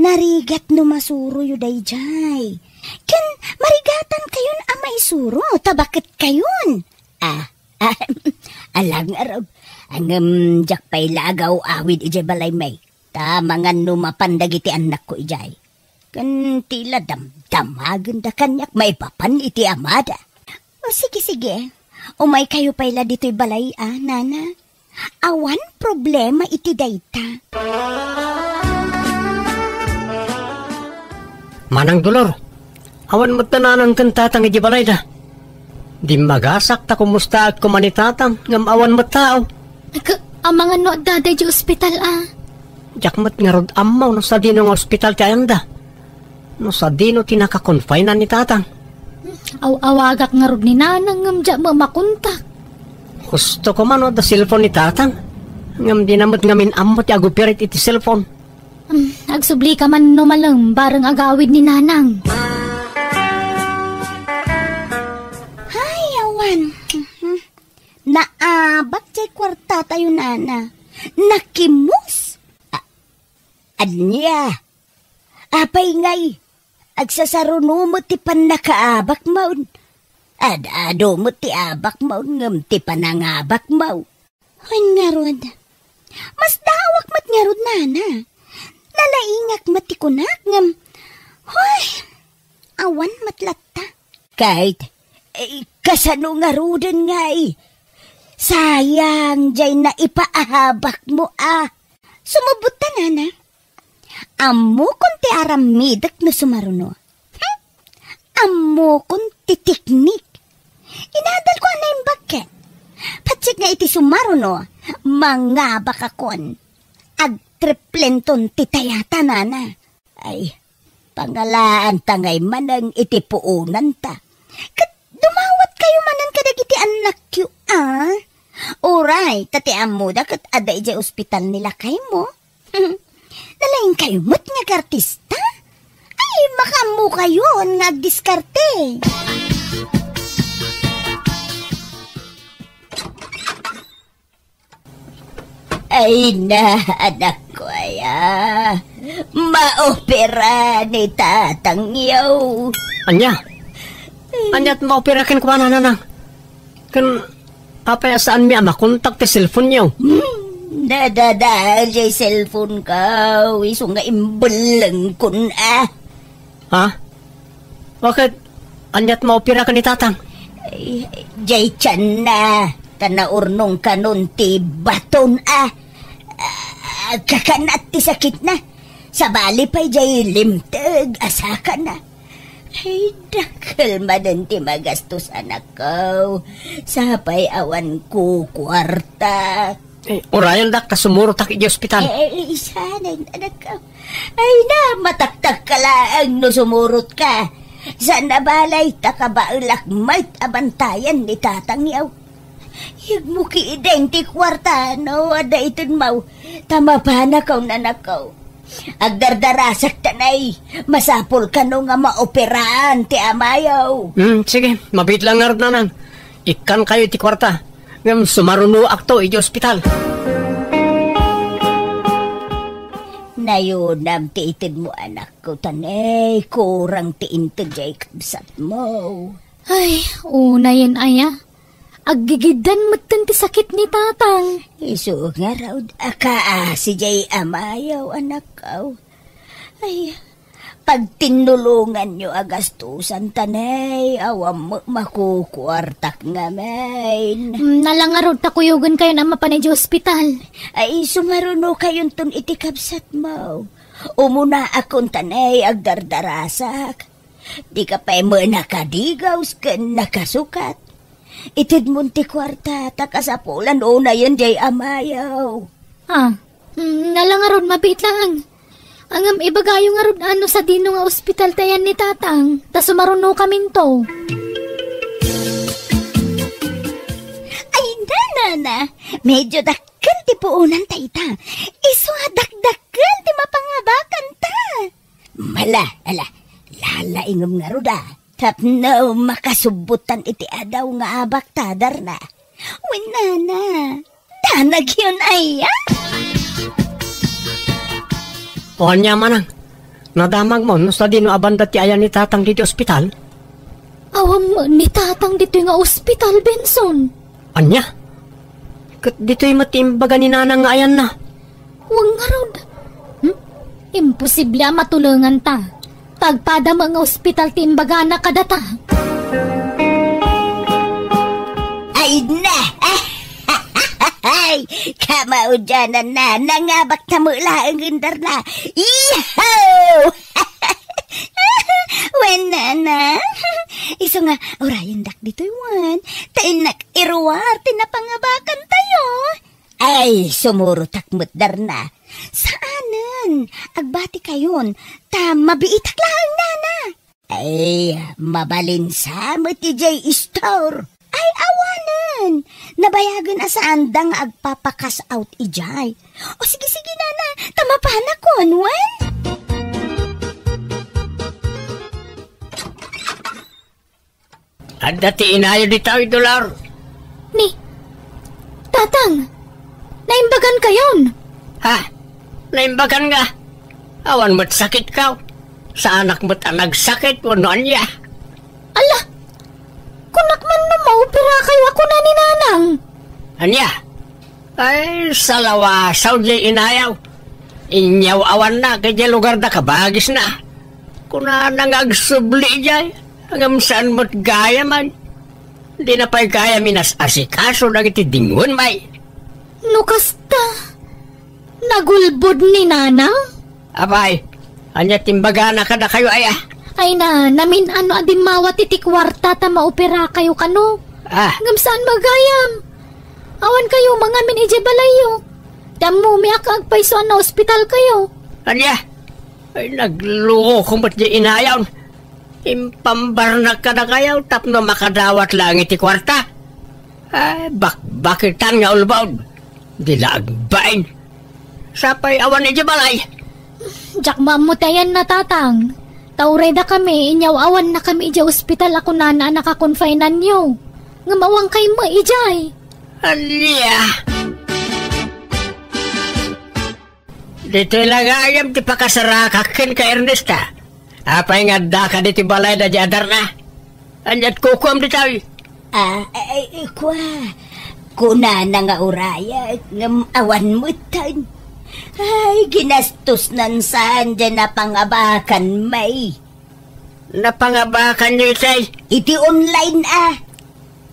Narigat no masuroyo daydiay. Ken marigatankayon a maisuro, ta baketkayon. Ah, ah, alang arog. Ngem diak pay la agaw-awid idiay balay, may. Ta mangan no mapan dagiti annakko idiay, ken ti la damdamagenda kaniak maipapan iti amada. O, sige, sige. Umaykayo pay la ditoy balay, a, nana. Awan problema iti dayta. Manang Dolor, awan met nanang ken tatang iti balayda. Dimmagasak ta kumustaak koma ni tatang, ngem awan met tao. Ka-, amangan no adda daydi ospital, a? Diak met ngarud ammo no sadino nga ospital ti ayanda. No sadino ti nakakonfinan ni tatang. Aw-awagak ngarud ni nanang ngem diak met makontak. Husto koma no adda cellphone ni tatang. Ngem dina met ngamin ammo ti agoperate iti cellphone. Hmm, agsublika man no malem, bareng agawid ni nanang. Ay, awan. Mhm. Naabak jay kuarta tayo, nana. Nakimus. A-, ania? Apay ngay, agsasaruno met ti pannakaabak maon. Ad-adu met ti abak maon ngem ti panangabak maw. Wen ngarud, masdaawak met ngarud, nana. Nalaingak met ti kunak ngem, hoy, awan met latta. Kayt, eh, kasano ngaruden ngay? Sayang jay naipaabakmo a. Sumubot ta, nana. Ammokon ti aramidek no sumaruno. Hmm? Ammokon ti teknik. Inadalko a naimbag ket. Patsit nga iti sumaruno, mangabakakon. Agtriplenton ti tayata, nana. Ay, pangalaanta ngay manen iti puonanta. Ket dumawatkayo manen kadagiti annakyo, a? Uray, ta ti ammoda ket adda idiay ospital ni lakaymo. Nalaingkayo met nga agartista? Ay, makaammokayon nga agdiskarte. Ay na, anakko aya. Maopera ni tatangyo. Ania? Ania't maopera kenkuana, nanang? Ken apay a saanmi a makontak ti cellphone-yo? Hmm, nadadael jay cellphone-ko, isu nga imbellengkon a. Ha? Bakit? Ania't maopera ken ni tatang? Ay, jay tianna, ta naurnong kanon ti baton a. Ah, kakanat ti sakitna. Sabali pay jay limteg a sakana. Ay, dakkel manen ti magastos, anakko. Sapay awan kukuarta. Eh, urayendak ta sumurotak iti ospital. Eh, eh, isanen, anakko. Ay na, mataktak ka laeng no sumurotka. Saan a balay, ta kabaelak met a bantayan ni tatangyo. Yegmo ketdin ti kuarta no adda itedmo, ta mapanakaw, nanakaw. Agdardarasak ta nay, masapul kano nga maoperaan ti amayo. Hmm, sige, mabiit lang ngarud, nanang. Ikkankayo iti kuarta, ngem sumarunoakto iti ospital. Nayunam ti itedmo, anakko, ta nay, kurang ti inted jay kabsatmo. Ay, unayen aya. Aggigiddan metten ti sakit ni tatang. Isu ngarud a kaasi jay amayo, anakko. Ay, pagtinnulonganyo a gastusan ta nay, awan met makukuartak ngamin. Mm, nala ngarud ta kuyogenkayon a mapan idiay ospital. Ay, sumarunokayonton iti kabsatmo. Umunaakon ta nay, agdardarasak. Dika pay met nakadigaws ken nakasukat. Itedmon ti kuarta ta kasapulan unayen jay amayo. Ah, mm, nala ngarud, mabiit laeng. Ngem ibagayo ngarud no sadino nga ospital ti ayan ni tatang, ta sumarunokaminto. Ay, nana, medyo dakkel ti puonan ta ita. Isu a dakdakkel ti mapangabakanta. Mala, ala, lalaingem ngarud a. Tapno makasubbotan iti adaw nga abak ta darna. Wen nana, danagyon aya? O ania manang, nadamagmo no sadino a banda ti ayan ni tatang ditoy ospital? Awan met ni tatang ditoy nga ospital, Benson. Ania? Ket ditoy met ti imbaga ni nanang nga ayanna. Wen ngarud, Imposible a matulonganta. Tagpada met nga ospital ti imbagana kadata. Ay na! Ay, kamaudiananna, nangabakta met laeng, Darna. Iho! Wen, nana. Isu nga, urayendak ditoy wen. Ta innak iruar ti napangabakantayo. Ay, sumurotak met, Darna. Saanen. Agbatikayon. Ta mabiitak laeng, nana. Ay, mabalin sa met idiay store. Ay, awanen. Nabayagen a saanda nga agpapa-cash out idiay. O, sige, sige, nana. Ta mapanakon, wen? Adda ti inayo ditoy, Dolor. Ni, Tatang, naimbagan kayon. Ha? Naimbagan nga? Awan met sakit kaw. Saanak met a nagsakit wenno ania. Ala, kunak man no maopera kayo a kuna ni Nanang. Ania? Ay, salawasaw diay inayaw. Inyaw-awanna idiay lugarda kabagisna. Kunana nga agsubli idiay, ngem saan met gayamen. Dina pay gayam inas-asikaso dagiti dingwen, may. No kasta, nagulbod ni Nanang? Apay, ania ti imbagana kadakayo, aya? Ay na, namin-ano a dimmawat iti kuarta ta maopera kayo kano. Ah. Ngem saan met gayam. Awan kayo mangamin idiay balayyo. Ti ammomi a agpayso a naospital kayo. Ania? Ay, nagluko met diay inayon. Impambarnak kadakayo tapno makadawat laeng iti kuarta. Ay, bakbakitan nga ulbod. Di la agbain. Sapay awan idiay balay. Diak maammo ti ayanna, Tatang. Ta uray dakami, inyaw-awannakami idiay ospital a kunana a nakakonfinanyo. Ngem awan kaymo idiay. Ania? Ditoy la gayam ti pakasarakak kenka, Ernesta. Apay nga addaka ditoy balayda diay a Darna? Ania't kukuam ditoy? Ah, ay, ay, kua. Kunana nga urayak, ngem awan metten. Ay, ginastosnan saan diay napangabakan, may. Napangabakanyo itay? Iti online, ah.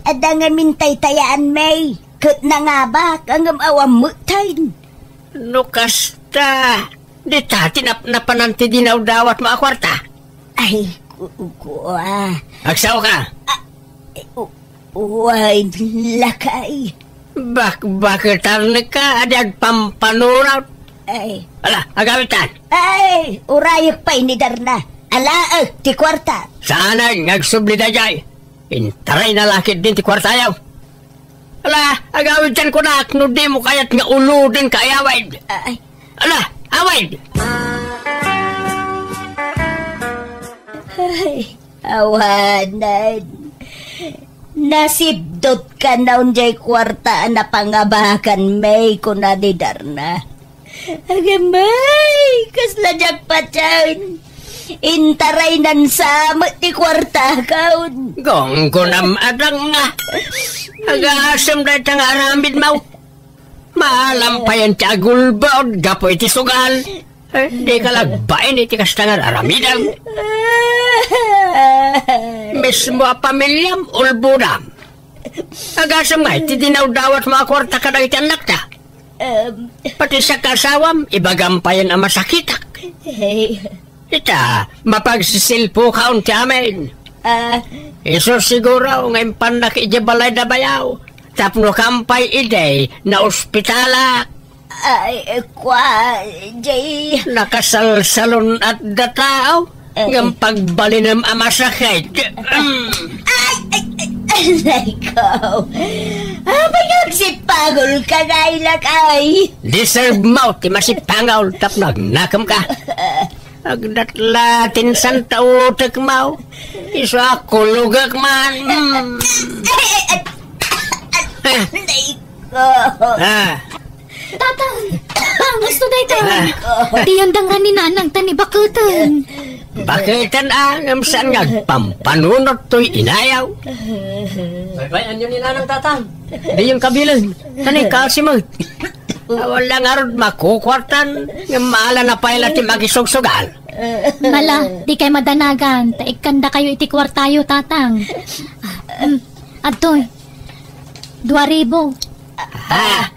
Adda nga mintaytayaan, may. Ket nangabak, ngem awan metten. No kasta, dita ti nap-, napanan ti dinawdawatmo a kuarta? Ay, ku-, ku-, ah. Agsao ka? Ah, eh, u-, uway, lakay. Bakbaketanka, adi agpampanunot. Ay. Ala, agawitan. Ay, urayek pay ni Darna. Ala, eh, ti kuarta. Saanen nga agsubli daydiay? Intarayna la ketdin ti kuartayo. Ala, agawidtan kunak no dimo kayat nga uloden ka ayawid. Ay. Ala, awid! Ay, awanen. Nasipdot ka na unjay kuarta a napangabakan, may, kuna ni Darna. Agamay, kasla diak patien. Intaraynan sa met ti kuartakon. Gunggonam adang nga. Agasem dayta nga aramidmo. Maalampayan ti agulbod gapu iti sugal. Eh, di ka lagbain iti kasta nga aramidem. Mismo a pamiliam, ulbodam. Agasem nga iti dinawdawatmo a kuarta kadagiti annakta. Em. Pati sa kaasawam, ibagam payen a masakitak. Hey. Ita, mapagsisilpo ka unti amin. Ah. Isu siguro nga impannak idiay balay da bayaw. Tapno kampay idi, naospitalak. Ay, kua, Jay. Nakasalsalon at datao. Eh. Ngem pagbalinem a masakit. Mm. Ay, ay, ay, ay, ay, ko. Apay nga agsipangol ka, Gaylak, ay? Deserve mo ti masipangol tapno agnakem ka. Agdatla ti insanta utek mo. Isu a kulogek man. Mm. Ay, ay, ay, ay, ay, ko. Ah. Tatang! Gusto dayta! Ah. Diyon dangan ni Nanang ta ni baketen. Baketen a, ngem saan nga agpampanunot toy inayaw? Baybay-anyo ni Nanang, Tatang. Diyon kabilen. Tani, kaasimet. Awan la ngarud makukuartan, ngem maala na pay la ti makisugsugal. Mala, dikay madanagan, ta ikkandakayo iti kuartayo, Tatang. Ah, mm, adtoy. Dua ribu. Ah,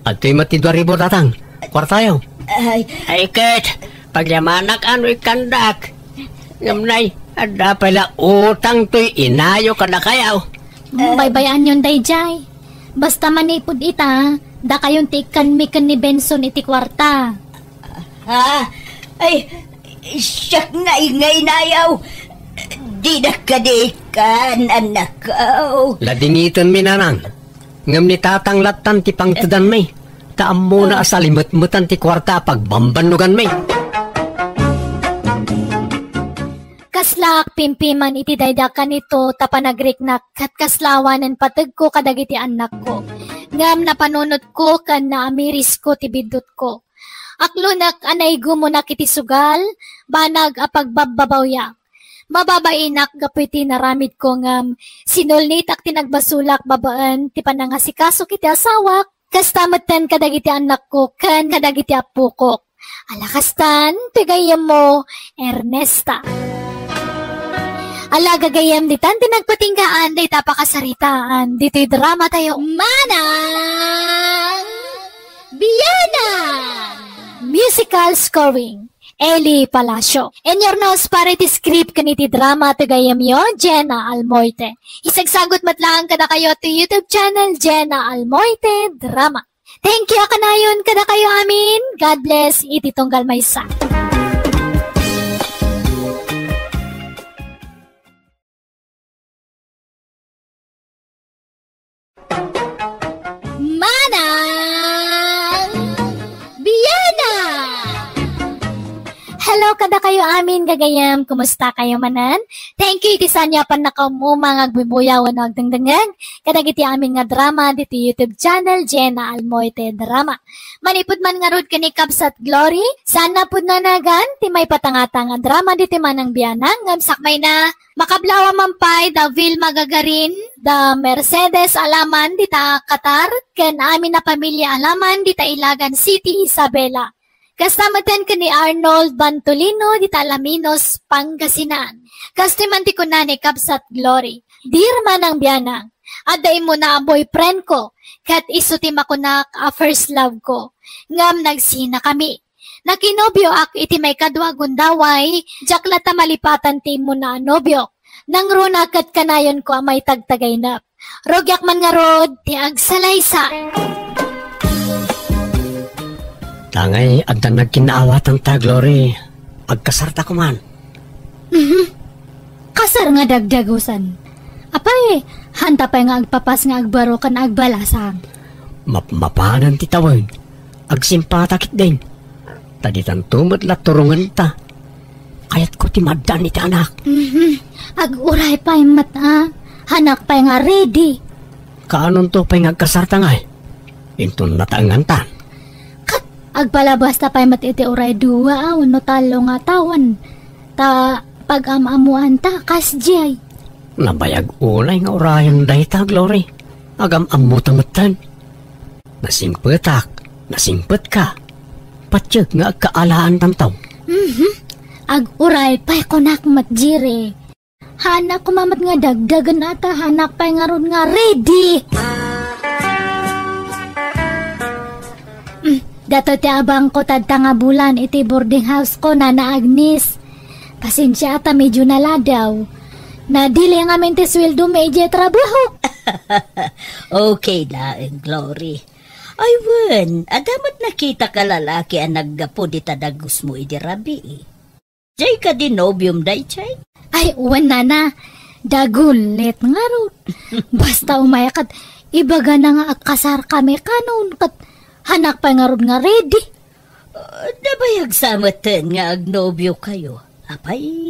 adtoy met ti dua ribu, Tatang. Kuartayo. Ay. Ay, ket, pagyamanak no ikkandak. Ngem nay, adda pay la utang toy inayo kadakayo. Mm, baybay-anyon daydiay. Basta manipud ita, dakayon ti ikkanmi ken ni Benson iti kuarta. Ha? Ay, siak nga, nga inayaw. Dinak kadi ikkan, anakko. Ladingitenmi, nanang. Ngem ni Tatang lattan ti pangtedanmi, ta ammona a salimetmetan ti kuarta a pagbambannoganmi. Kaslaak pimpiman iti daydi a kanito ta panagriknak ket kasla awanen pategko kadagiti annakko. Ngem napanunotko ken naamirisko ti biddutko. Aklonek a naigumonak iti sugal, banag a pagbabbabawyak. Mababainak gapu iti naramidko ngem sinulnitak ti nagbasolak babaen ti panangasikasok iti asawak, kasta metten kadagiti annakko ken kadagiti appokok. Ala kastan, ti gayyemmo, Ernesta. Ala gagayyem, ditan ti nagpatinggaan dayta a pakasaritaan ditoy drama tayo, Manang Bianang! Musical scoring, Eli Palacio. Inyurnos para iti script ken iti drama ti gayyemyo, Jenna Almoite. Isagsagut met laeng kadakayo ti YouTube channel, Jenna Almoite Drama. Thank you a kanayon kadakayo amin. God bless iti tunggal maysa. Manang Bianang! Hello kadakayo amin, gagayyem. Kumusta kayo manen? Thank you iti saanyo a pannakaumuma nga agbuybuyaw wenno agdengdengngeg kadagiti amin nga drama ditoy YouTube channel, Jenna Almoite Drama. Manipud man ngarud ken ni Kabsat Glory, saan a pudno a nagan ti maipatangatang a drama ditoy Manang Bianang ngem sakbayna, makablawa man pay da Vilma Gagarin, da Mercedes Alaman dita Qatar, ken amin a pamilia Alaman dita Ilagan City, Isabela. Kasta metten ken ni Arnold Bantolino dita Alaminos, Pangasinan. Kastoy man ti kuna ni Kabsat Glory, "Dear Manang Bianang, adda immuna a boyfriend ko, ket isu ti makunak a first love ko. Ngem nagsinakami. Nakinobioak iti maikadua a gundaway, diak latta malipatan ti immuna a nobiok. Nangruna ket kanayonko a maitagtagainep. Rugiak man ngarud ti agsalaysay." Tangay adda nagkinnaawatan ta, Glory. Agkasarta koman. Mhm. Kasar nga dagdagusan. Apay, hanta pay nga agpapas nga agbaro ken agbalasang. Mapmapanan ti tawen. Agsimpata ketdin. Ta ditanto met la turongenta. Kayatko ti maaddaan iti anak. Mhm. Aguray pay met a. Hanak pay nga ready. Kaanonto pay nga agkasarta ngay? Inton nataengantan. Ket agpalabasta pay met iti uray dua a wenno tallo nga tawen. Ta pag-am-ammoanta kasdiay. Nabayag unay nga urayen dayta, Glory. Agam-ammota metten. Nasingpetak, nasingpetka. Patiek nga agkaalaantanto. Mhm. Aguray pay kunak met, Jire. Hanak koma met nga dagdagen ata, hanak pay ngarud nga ready. Mm, datoy ti abangko tadta nga bulan iti boarding house ko, Nana Agnes. Pasensia ta medyo naladaw. Nadili ngamin ti sueldomi idiay trabaho. Okay laeng, Glory. Ay wen, adda met nakitak a lalaki a naggapu dita dagusmo idi rabii. Jay kadi nobiom dayjay? Ay, wen, Nana. Dagulit ngarud. Basta umay ket ibagana nga agkasarkami kanon ket hanak pay ngarud nga ready. Ah, nabayag sa metten nga agnobio kayo. Apay,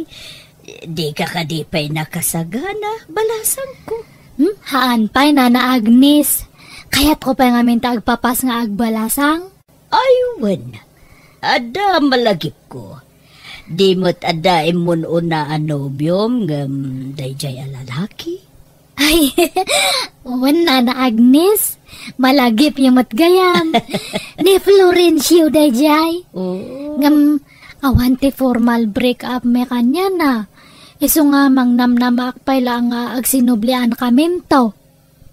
di ka kadi pay nakasagana, balasangko. Hmm? Haan pay, Nana Agnes. Kayatko pay ngamin ta agpapas nga agbalasang. Ay, wen. Adda malagipko. Di met adda immun-una a nobiom ngem dayjay a lalaki? Ay, wen, Nana Agnes. Malagipyo met gayam. Ni Florencio daydiay. Oh. Ngem, awan ti formal break up mi kaniana. Isu nga mangnamnamaak pay la nga agsinublian kaminto.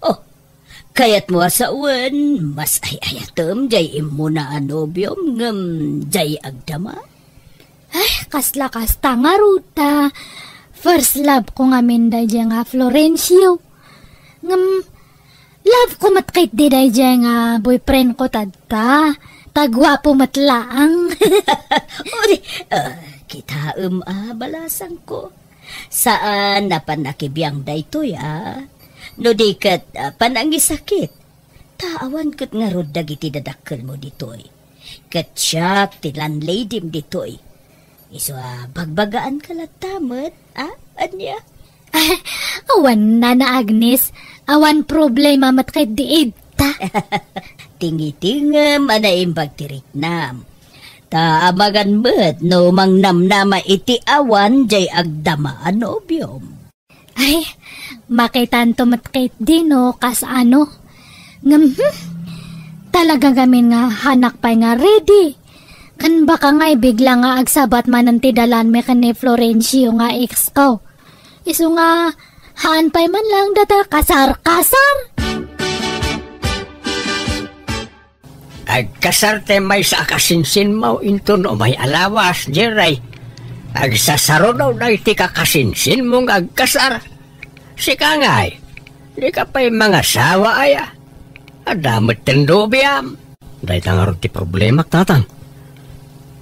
Oh, kayatmo a sawen, mas ay-ayatem jay immuna a nobiom ngem jay agdama? Ay, kasla kasta ngarud ta. First love ko ngamin daydiay nga Florencio. Ngem, love ko met ketdi daydiay nga boyfriend ko tatta. Ta guapo met laeng. Uri, ah, kitaem a balasangko. Saan a panakibiang daytoy, a? No di ket, ah, panangisakit. Ta awan ket ngarud dagiti dadakkelmo ditoy. Ket siak ti landladyem ditoy. Isu a bagbagaanka latta met, a? Ania? Awan, Nana Agnes. Awan problema met ketdi ita. Tingitingem a naimbag ti riknam. Ta amangan met no mangnamnama iti awan jay agdama a nobiom. Ay, makitanto met ketdi no kasano. Ngem, hmm, talaga ngamin nga hanak pay nga ready. Ken baka ngay bigla nga agsabat manen ti dalanmi ken ni Florencio nga ex ko. Isu nga, haan pay man laeng data kasar-kasar. Agkasar ti maysa a kasinsinmo inton umay a lawas, Jerry. Agsasaruno dagiti kakasinsinmo nga agkasar. Sika ngay, dika pay mangasawa aya? Adda met ti nobiam. Dayta ngarud ti problemak, tatang.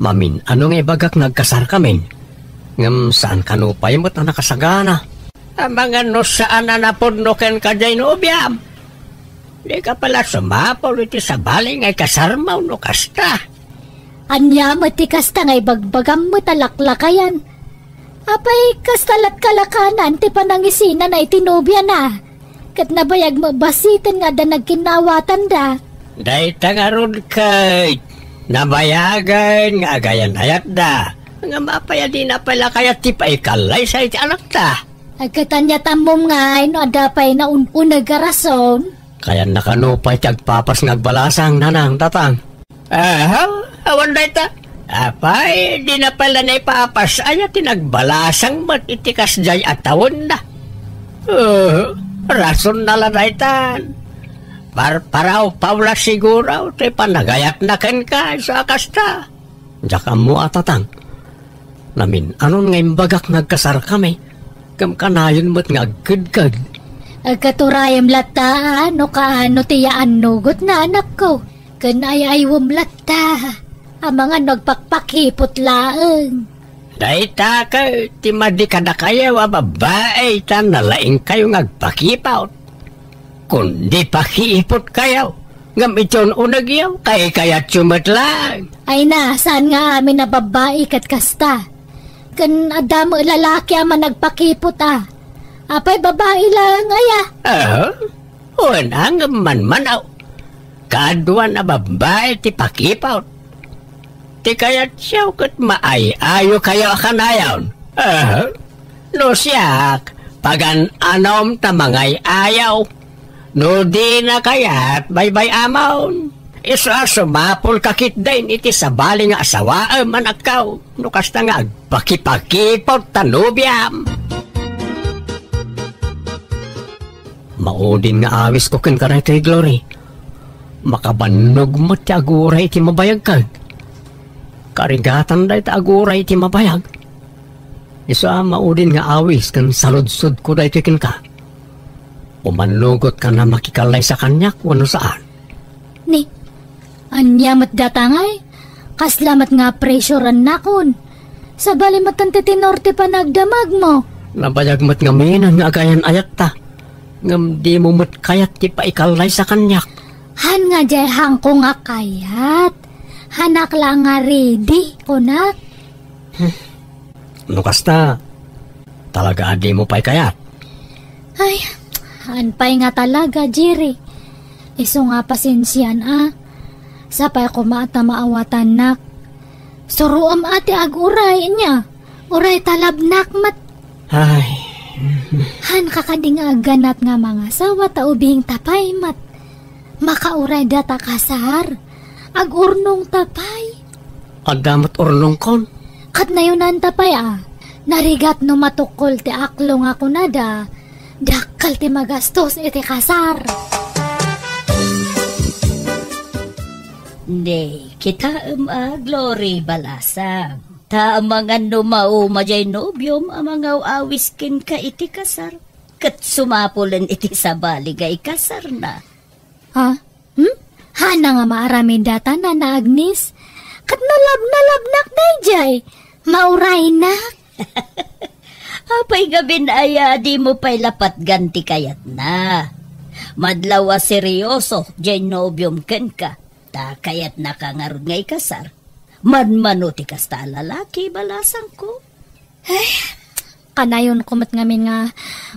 Mamin-ano nga ibagak nga agkasarkamin, ngem saan kano pay met a nakasagana. Amangan no saan a napudno kenka jay nobiam. Dika pay la sumapul iti sabali nga ikasarmo no kasta. Ania met ti kasta nga ibagbagam met a laklakayan? Apay, kasta lat kalakanan ti panangisinana iti nobiana? Ket nabayag met basiten nga adda nagkinnaawatanda. Dayta ngarud ket nabayagen nga agayan-ayatda. Ngem apay a dina pay la kayat ti paikallaysa iti anakta? Ay, ket ania ti ammom ngay no adda pay naun-uneg a rason? Kayanna kano pay ti agpapas nga agbalasang, nanang, tatang? Aha, awan dayta. Apay, dina pay la naipapas aya ti nagbalasang met iti kasdiay a tawenna. Eh, rasonna la daytan. Parparaw-paw la siguro ti panagayatna kenka isu a kasta. Diak ammo a, tatang. Namin-anon nga imbagak nga agkasarkami, ngem kanayon met nga agkedked. Agkaturayem latta, a, no kaano ti yaannugotna, anakko. Ken ay-aywem latta, amangan no agpakpakipot laeng. Dayta ket ti madi kadakayo a babbai ta nalaingkayo nga agpakipot. Kundi pakipotkayo, ngem iti un-unegyo, kaykayatyo met laeng. Ay na, saan nga amin a babbai ket kasta? Ken adda met lalaki a managpakipot a. Apay, babbai laeng aya? Ah, wen, ngem manmanaw. Kaduan a babbai ti pakipot. Ti kayatyo ket maay-ayokayo a kanayon. Ah, no siak, pagan-anom ta mangay-ayaw. No dina kayat, baybay-amon. Isu a sumapulka ketdin iti sabali nga asawaem, anakko. No kasta nga agpakipakipot ta nobiam. Maudin nga awisko kenka daytoy, Glory. Makabannog met ti aguray iti mabayag ket. Karigatan dayta aguray iti mabayag. Isu a maudin nga awis ken saludsodko daytoy kenka. Umannugotka a makikallaysa kaniak wenno saan? Ni, ania met data ngay? Kasla met nga pressure-annakon. Sabali met ti tenor ti panagdamagmo. Nabayag met ngamin nga agayan-ayatta. Ngem dimo met kayat ti paikallaysa kaniak. Haan nga diay haanko nga kayat. Haanak la nga ready, kunak. No kasta, talaga a dimo pay kayat? Ay, haan pay nga talaga, Jerry. Isu nga pasensian a. Sapay koma ta maawatannak. Suroem a ti aguray, ania? Uray talabnak met. Ay. Haanka kadi nga agganat nga mangasawa ta ubing ta pay met. Makauray data kasar. Agurnongta pay. Adda met urnongkon. Ket nayonanta pay a. Narigat no matukkol ti aklo nga kunada, dakkel ti magastos iti kasar. Ni, kitaem a, Glory, balasang. Ta amangan no mauma jay nobiom a mangaw-awis kenka iti kasar, ket sumapulen iti sabali nga ikasarna. Ha? Hmm? Hana nga maaramid data, Nana Agnes? Ket no love na love-nak dayjay, mauraynak. Apay ngamin aya, dimo pay la patgan ti kayatna? Madlaw a seryoso jay nobiom kenka, ta kayatnaka ngarud nga ikasar. Manmano ti kasta a lalaki, balasangko? Ay, kanayonko met ngamin nga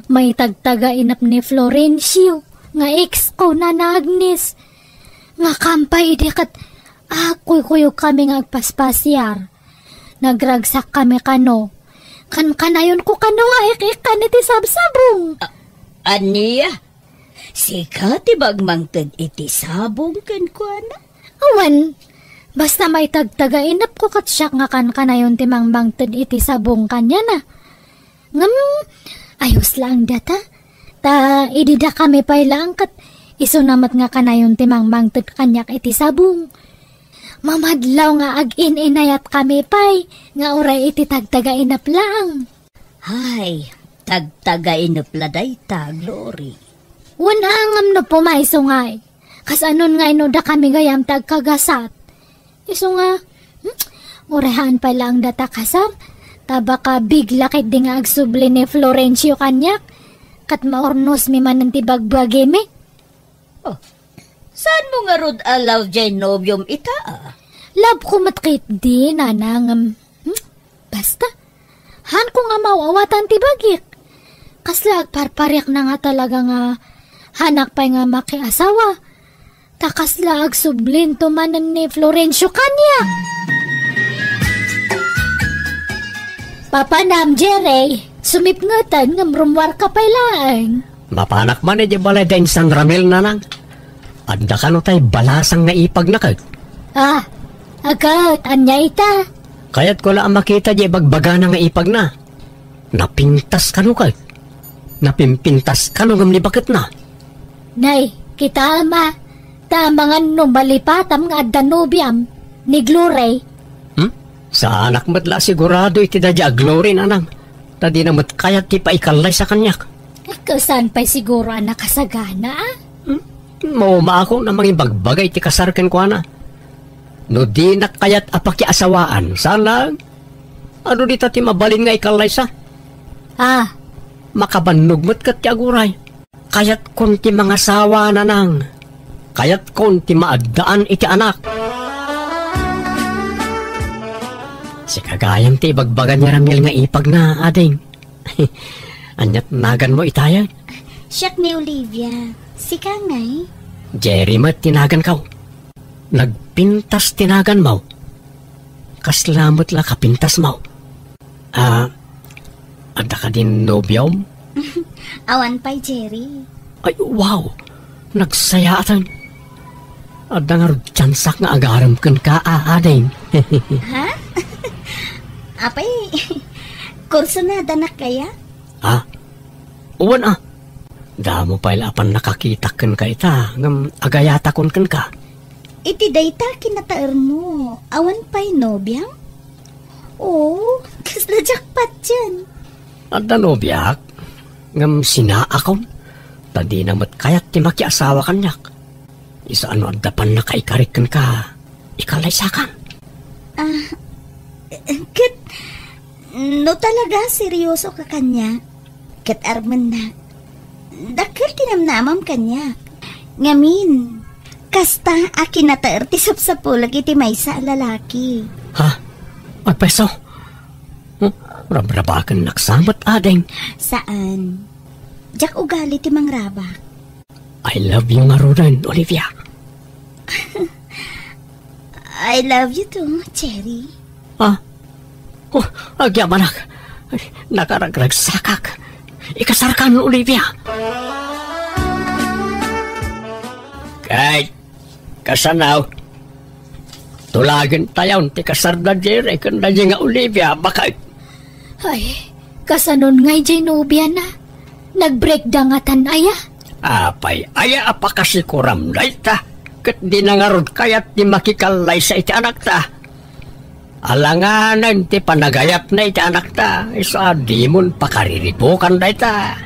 maitagtagainep ni Florencio nga ex ko, Nana Agnes. Nga kampay idi ket agkuykuyogkami nga agpaspasiar. Nagragsakkami kano. Kan-, kanayonko kano nga ik-ikkan iti sabsabong. A-, ania? Sika ti magmangted iti sabong kenkuana? Awan, basta maitagtagainepko ket siak nga kankanayon ti mangmangted iti sabong kaniana. Ngem, ayos laeng data. Ta idi dakami pay laeng ket isuna met nga kanayon ti mangmangted kaniak iti sabong. Mamadlaw nga agin-inayatkami pay nga uray iti tagtagainep laeng. Ay, tagtagainep la dayta, Glory. Wen a ngem no pumayso ngay. Kasano ngay no dakami gayam ti agkagasat? Isu nga, hmm, uray haan pay laeng data kasar, ta baka bigla ketdi nga agsubli ni Florencio kaniak, ket maurnosmi manen ti bagbagimi. Oh, saanmo ngarud a love jay nobiom ita, a? Love ko met ketdi, Nana, ngem, hmm, basta. Haanko nga maaw-awatan ti bagik. Kasla agparpariakna nga talaga nga haanak pay nga makiasawa. Ta kasla agsublinto manen ni Florencio kaniak. Papanam, Jerry, sumipngeten ngem rummuarka pay laeng. Mapanak man idiay balay da insan Ramil, Nanang. Adda kano tay balasang nga ipagna ket? Ah, agat, ania ita? Kayatko la a makita diay bagbagana nga ipagna. Napintas kano ket? Napimpintas kano ngem ni baketna? Nay, kitaem a, ta amangan no malipatam nga adda nobiam, ni Glory. Hmm? Saanak met la a sigurado iti daydiay a Glory, Nanang. Ta dina met kayat ti paikallaysa kaniak. Ket saan pay siguro a nakasagana, a? Hmm? Maumaakon a mangibagbagay ti kasar kenkuana. No dinak kayat a pakiasawaan, saan laeng? Adu dita ti mabalin nga ikallaysa? Ah. Makabannog met ket ti aguray. Kayatkon ti mangasawa, Nanang. Kayatkon ti maaddaan iti anak. Sika gayam ti ibagbaga ni Ramil nga ipagna, ading. Ania ti naganmo itayen? Siak ni Olivia. Sika ngay? Jerry met ti naganko. Nagpintas ti naganmo. Kasla met la kapintasmo. Ah, adda kadin nobiom? Awan pay, Jerry. Ay, wow! Nagsayaaten. Adda ngarud tiansak nga agarem kenka, a, ading. Ha? Apay, kursunadanak kaya? Ah, wen a. Damo pay la a pannakakitak kenka ita, ngem agayatakon kenka. Iti dayta kinataermo, awan pay nobiam? Oo, kasla jackpot yan. Adda nobiak, ngem sinaakon, ta dina met kayat ti makiasawa kaniak. Isu a no adda pannakaikarik kenka, ikallaysakan. Ah, ket no talaga seryoso ka kaniak, ket armennak, dakkel ti namnamam kaniak. Ngamin, kasta a kinataer ti sapsapulek iti maysa a lalaki. Ha? Agpayso? Huh? Rabrabakennak sa met, ading. Saan. Diak ugali ti mangrabak. I love you ngaruden, Olivia. I love you too, Cherry. Ah? Oh, agyamanak. Nakaragragsakak. Ikasarkan, Olivia. Ay, kasano? Tulagentayon ti kasarda Jerry ken daydi nga Olivia, baket. Ay, kasanon ngay diay nobiana? Nag-break da ngatan aya? Apay, aya a pakasikuram dayta? Ket dina ngarud kayat ti makikallaysa iti anakta. Alanganen ti panagayatna iti anakta, isu a dimon pakariribukan dayta.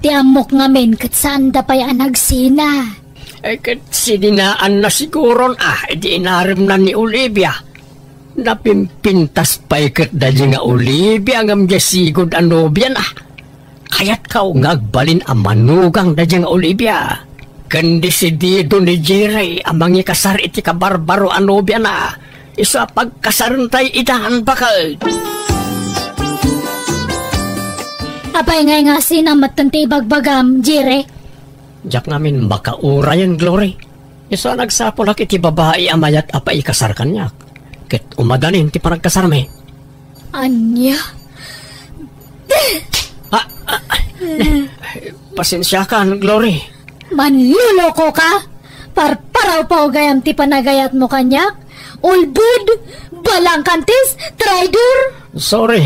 Ti ammok ngamin ket saanda pay a nagsina. Ay, ket sidinaanna siguron a idi inaremna ni Olivia. Napimpintas pay ket daydi nga Olivia ngem diay sigud a nobiana. Kayatko nga agbalin a manugang daydi nga Olivia. Ken desidido ni Jerry a mangikasar iti kabarbaro a nobiana. Isu a pagkasarentay idan, baket. Apay ngay nga asina metten ti ibagbagam, Jerry? Diak ngamin makaurayen, Glory. Isu a nagsapulak iti babai a mayat a paikasar kaniak. Ket umadanin ti panagkasarmi. Ania? Ah, ah, ah. Pasensiakan, Glory. Manloloko ka? Parparawpaw gayam ti panagayatmo kaniak? Ulbod? Balangkantis? Traidor? Sorry.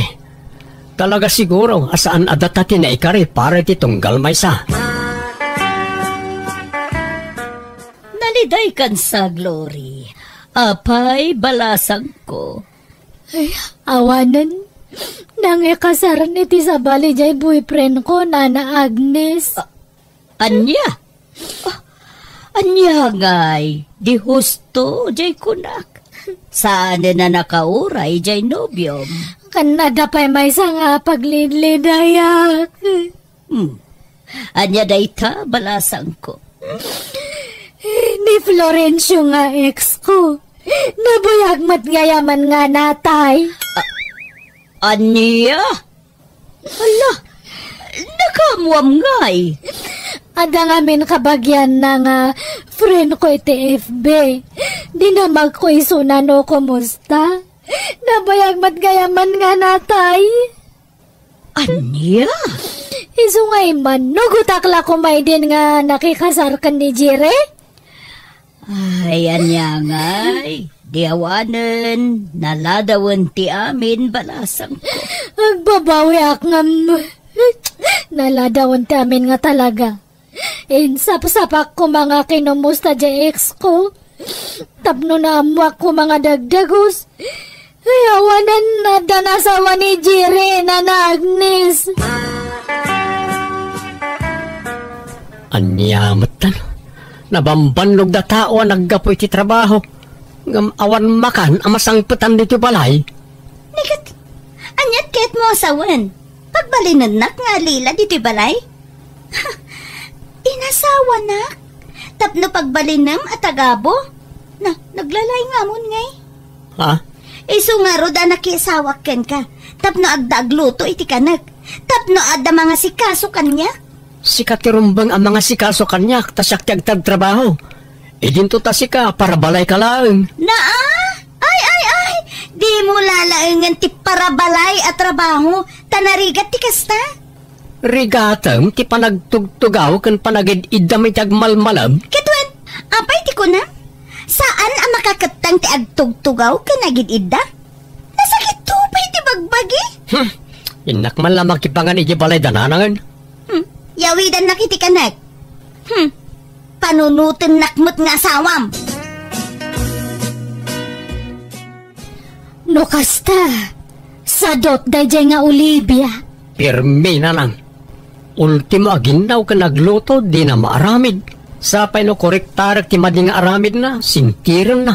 Talaga siguro a saan a data ti naikari para iti tunggal maysa. Nalidaykansa, Glory. Apay, balasangko. Ay, awanen. Nangikasaren iti sabali diay boyfriend ko, Nana Agnes. A-, ania? A-, ania ngay? Di husto, diay kunak. Saanen a nakauray diay nobiom? Ken adda pay maysa nga paglidlidayak. Hmm. Ania dayta, balasangko? Ni Florencio nga ex ko. Nabuyag met gayamen nga natay. A-, ania? Hala, nakaammoam ngay? Adda ngamin kabagianna nga friend ko iti F B. Dinamagko isuna no kumusta. Nabuyag met gayamen nga natay. Ania? Isu nga immanugotak la koma idin nga nakikasar ken ni Jerry? Ay, ania ngay? Di awanen, naladawen ti amin, balasangko. Agbabawiak ngem naladawen ti amin nga talaga. Insapsapak koma nga kinumusta diay ex ko. Tapno naammoak koma nga dagdagus. Ay, awanen, adda nasawa ni Jerry, Nana Agnes. Ania metten? Nabambannog da tao a naggapu iti trabaho. Ngem awan makan a masangpetan ditoy balay. Ni ket, aniat kayatmo a sawen? Pagbalinennak nga alila ditoy balay? Inasawanak? Tapno pagbalinem a tagabu? Na, naglalaing ngamon ngay? Ha? Isu ngarud a nakiasawak kenka, tapno adda agluto iti kanek, tapno adda mangasikaso kaniak. Sika ti rumbeng a mangasikaso kaniak, ta siak ti agtartrabaho. Idinto ta sika, parabalayka laeng. Naa? Ay, ay, ay! Dimo lalaengen ti parabalay a trabaho, ta narigat ti kasta. Rigatem ti panagtugtugaw ken panagid-iddam iti agmalmalem? Ket wen, apay ti kunam? Saan a makakettang ti agtugtugaw ken agid-idda? Nasakitto pay ti bagbagi. Hmm. Innak man la makipangan iti balay da nanangen. Hmm. Yawidannak iti kanek. Hmm. Panunotennak met nga asawam. No kasta, sadot daydiay nga Olivia. Pirmi, nanang. Ultimo a ginnaw ken agluto, dina maaramid. Sapay no korektarek ti madi nga aramidna, sintirenna.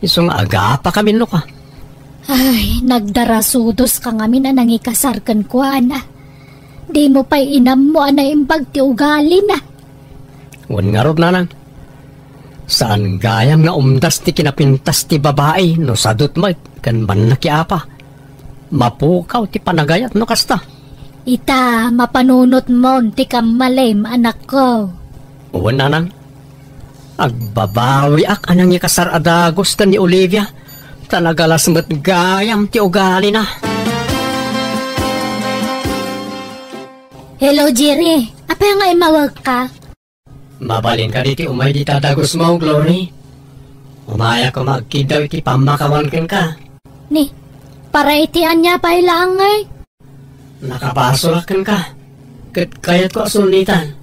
Isu nga agapa kami no ka. Ay, nagdarasudos ka ngamin a nangikasar kenkuana. Dimo pay inammo a naimbag ti ugalina. Wen ngarud, nanang. Saan gayam nga umdas ti kinapintas ti babai no sadot met ken bannakiapa. Mapukaw ti panagayat no kasta. Ita, mapanunotmon ti kammalim, anakko. Wen, nanang. Agbabawiak a nangikasar a dagus ken ni Olivia, ta nagalas met gayam ti ugalina. Hello, Jerry. Apay nga immawagka? Mabalin kadi ti umay dita dagusmo, Glory? Umayak koma agkiddaw iti pammakawan kenka. Ni, para iti ania pay laeng ngay? Nakabasolak kenka. Ket kayatko a sulnitan.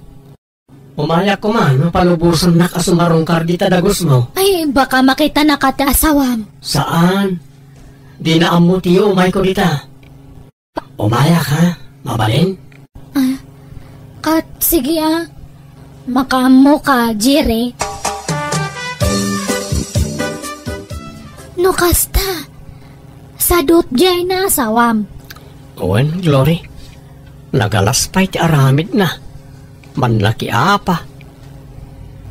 Umayak koma no palubosannak a sumarungkar dita dagusmo. Ay, baka makitanaka ti asawam. Saan? Dina ammo ti umayko dita. Umayak, ha? Mabalin? Ah, kat, sige, ah. Makaammo ka, Jerry. No kasta, sadut jay nga asawam. Wen, Glory. Nagalas pay ti aramidna. Mannakiapa.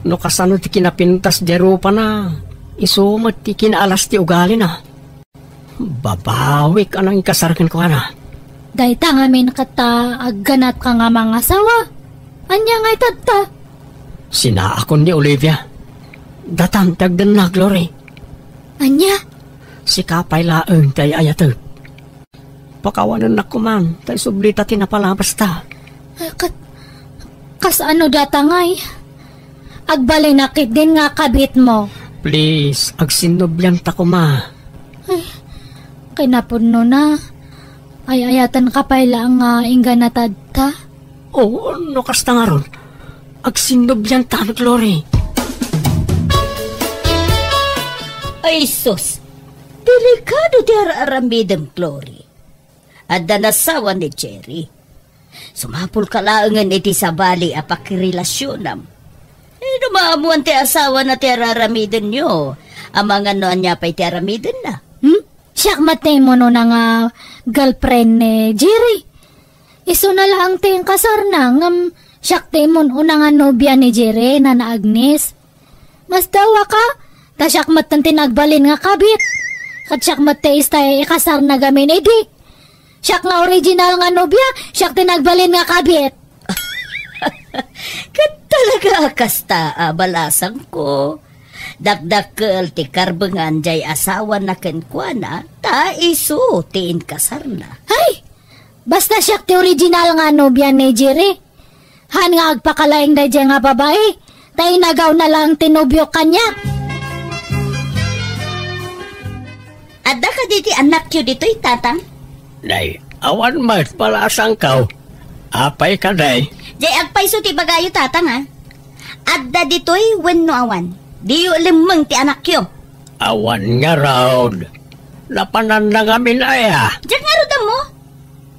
No kasano ti kinapintas di rupana, isu met ti kinaalas ti ugalina. Babawik a nangikasar kenkuana. Dayta ngamin ket ta agganatka nga mangasawa. Ania ngay tatta? Sinaakon ni Olivia. Datan ti agdanna, Glory. Ania? Sika pay laeng ti ay-ayatek. Pakawanennak koman, ta isublita ti napalabasta. Ah, kat-, kas ano data ngay? Agbalinak ketdin nga kabitmo. Please, agsinnubianta koma. Ay, kinapudnona. Ay-ayatenka pay laeng nga inggana tatta? Oo, no kasta ngarud. Agsinnubianta, Glory. Ay, sus! Delikado ti ar-aramidem, Glory. Adda nasawa ni Jerry. Sumapulka laengen iti sabali a pakirelasionam. Eh, no maammoan ti asawana ti araramidenyo, amangan no ania pay ti aramidenna. Hmm? Siak met ti immun-una nga girlfriend ni Jerry. Isuna laeng ti inkasarna, ngem siak ti immun-una nga nobia ni Jerry, Nana Agnes. Masdawaka, ta siak metten ti nagbalin nga kabit. Ket siak met ti istay ikasarna gamin idi. Siak nga original nga nobia, siak ti nagbalin nga kabit. Ket talaga a kasta a balasangko. Dakdakkel ti karbengan jay asawana kenkuana, ta isu ti inkasarna. Ay! Basta siak ti original nga nobia ni Jerry. Haan nga agpakalaing daydiay nga babai, ta inagawna laeng ti nobiok kaniak. Adda kadi ti annakyo ditoy, Tatang? Nay, awan met, balasangko. Apay kadi? Jay agpayso ti ibagayo, Tatang, a. Adda ditoy wenno awan? Diyo lemmeng ti annakyo. Awan ngarud. Napananna ngamin aya. Diak ngarud ammo.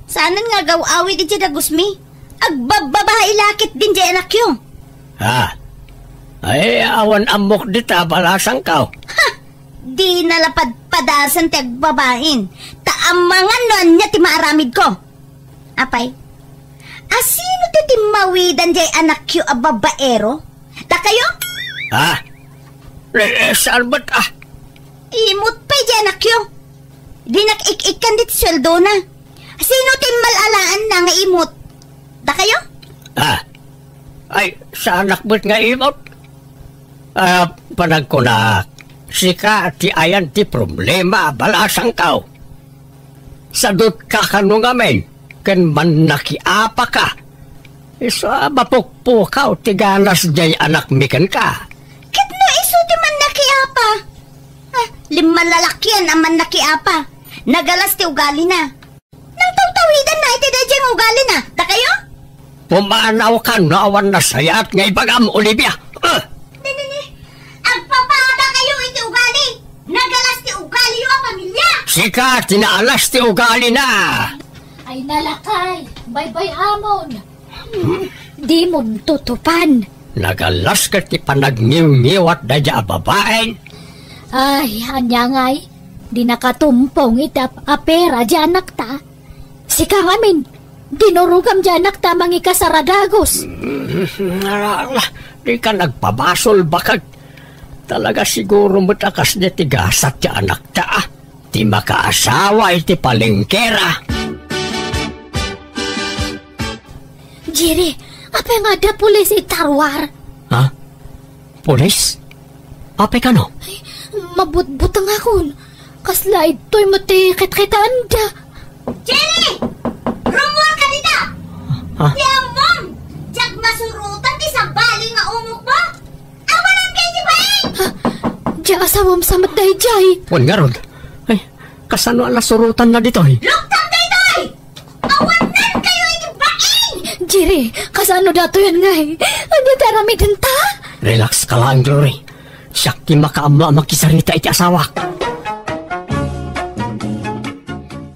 Saanen nga agaw-awid idiay dagusmi. Agbabbabai la ketdin jay annakyo. Ha? Ay, awan ammok dita, balasangko. Ha! Dina la padpadasen ti agbabain. Ta amangan no ania ti maaramidko. Apay, asino ti timmawidan jay annakyo a babaero? Dakayo? Ha? Eh, eh, saan met, ah? Imut pay jay annakyo. Dinak ik-ikkan dit sueldona. Sino ti immal-alaanna nga imut? Dakayo? Ah. Ay, saanak met nga imut. Ah, panagkunak, sika ti ayan ti problema, balasangko. Sadutka kano ngamin, ken mannakiapaka. Isu a mapukpukaw ti ganas jay annakmi kenka. Ket no isu ti mannakiapa? Ah, limman lalakian a mannakiapa. Nagalas ti ugalina. Nangtawtawidanna iti daydiay nga ugalina. Dakayo? Pumanawkan no awan nasayaat nga ibagam, Olivia. Ah! Ni, ni, ni. Agpapadakayo iti ugali. Nagalas ti ugaliyo a pamilia. Sika ti naalas ti ugalina. Ay, nalakay. Baybay-amon. Dimon tutupan. Nagalas ket ti panagniwngiwat daydiay a babaen. Ay, ania ngay? Dinaka tumpong iti ap-, apera jay annakta. Sika ngamin, dinurogam jay annakta a mangikasar a dagus. Mm, ala, ala, dika nagpabasol, bakag. Talaga siguro met a kasdi ti gasat ti annakta, ah. Ti makaasawa iti palengkera. Jerry, apay nga adda pulis iti taruar? Ha? Pulis? Apay kano? Ay, mabutbutengakon. Kasla idtoy met ti kitkitaenda. Jerry! Rummuarka dita! Ha? Ti ammom, diak masurotan ti sabali nga umokmo Asawam sa met daydiay. Wen ngarud. Ay, kasano a nasurotanna ditoy? Luktan daytoy! Awanan kayo iti baing! Jerry, kasano datoyen ngay? Ania ti aramidenta? Relax ka lang, Glory. Siak ti makaammo a makisarita iti asawak.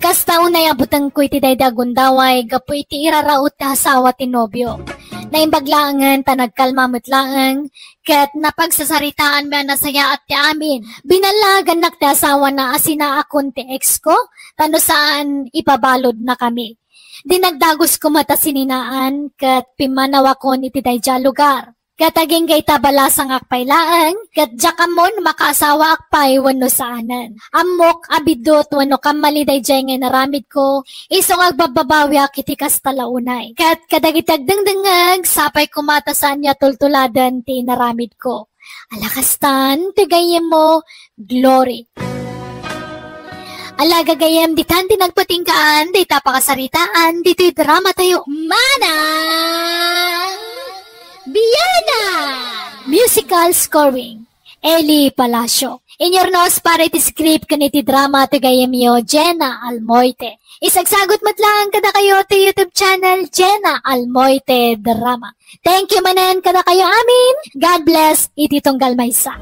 Kasta unay a butengko iti daydi a gundaway gapu iti iraraut ti asawa ti nobio. Naimbag laengen ta nagkalma met laeng, ket napagsarsaritaanmi a nasayaat ti amin. Binallagannak ti asawana a sinaakon ti ex ko, ta no saan, ipabaludnakami. Dinagdagosko met a sininaan, ket pimmanawakon iti daydiay a lugar. Ket agingga ita balasangak pay laeng, ket diak ammo no makaasawaak pay wenno saanen. Ammok a biddut wenno kammali daydiay nga inaramidko, isu nga agbabbabawiak iti kasta la unay. Ket kadagiti agdengdengngeg, sapay koma ta saanyo a tultuladen ti inaramidko. Ala kastan, ti gayyemmo, Glory. Ala gagayyem, ditan ti nagpatinggaan, dayta pakasaritaan, ditoy drama tayo. Manang Biana! Musical scoring, Eli Palacio. Inyurnos para iti script ken iti drama ti gayyemyo, Jenna Almoite. Isagsagut met laeng kadakayo ti YouTube channel, Jenna Almoite Drama. Thank you manen kadakayo amin. God bless iti tunggal maysa.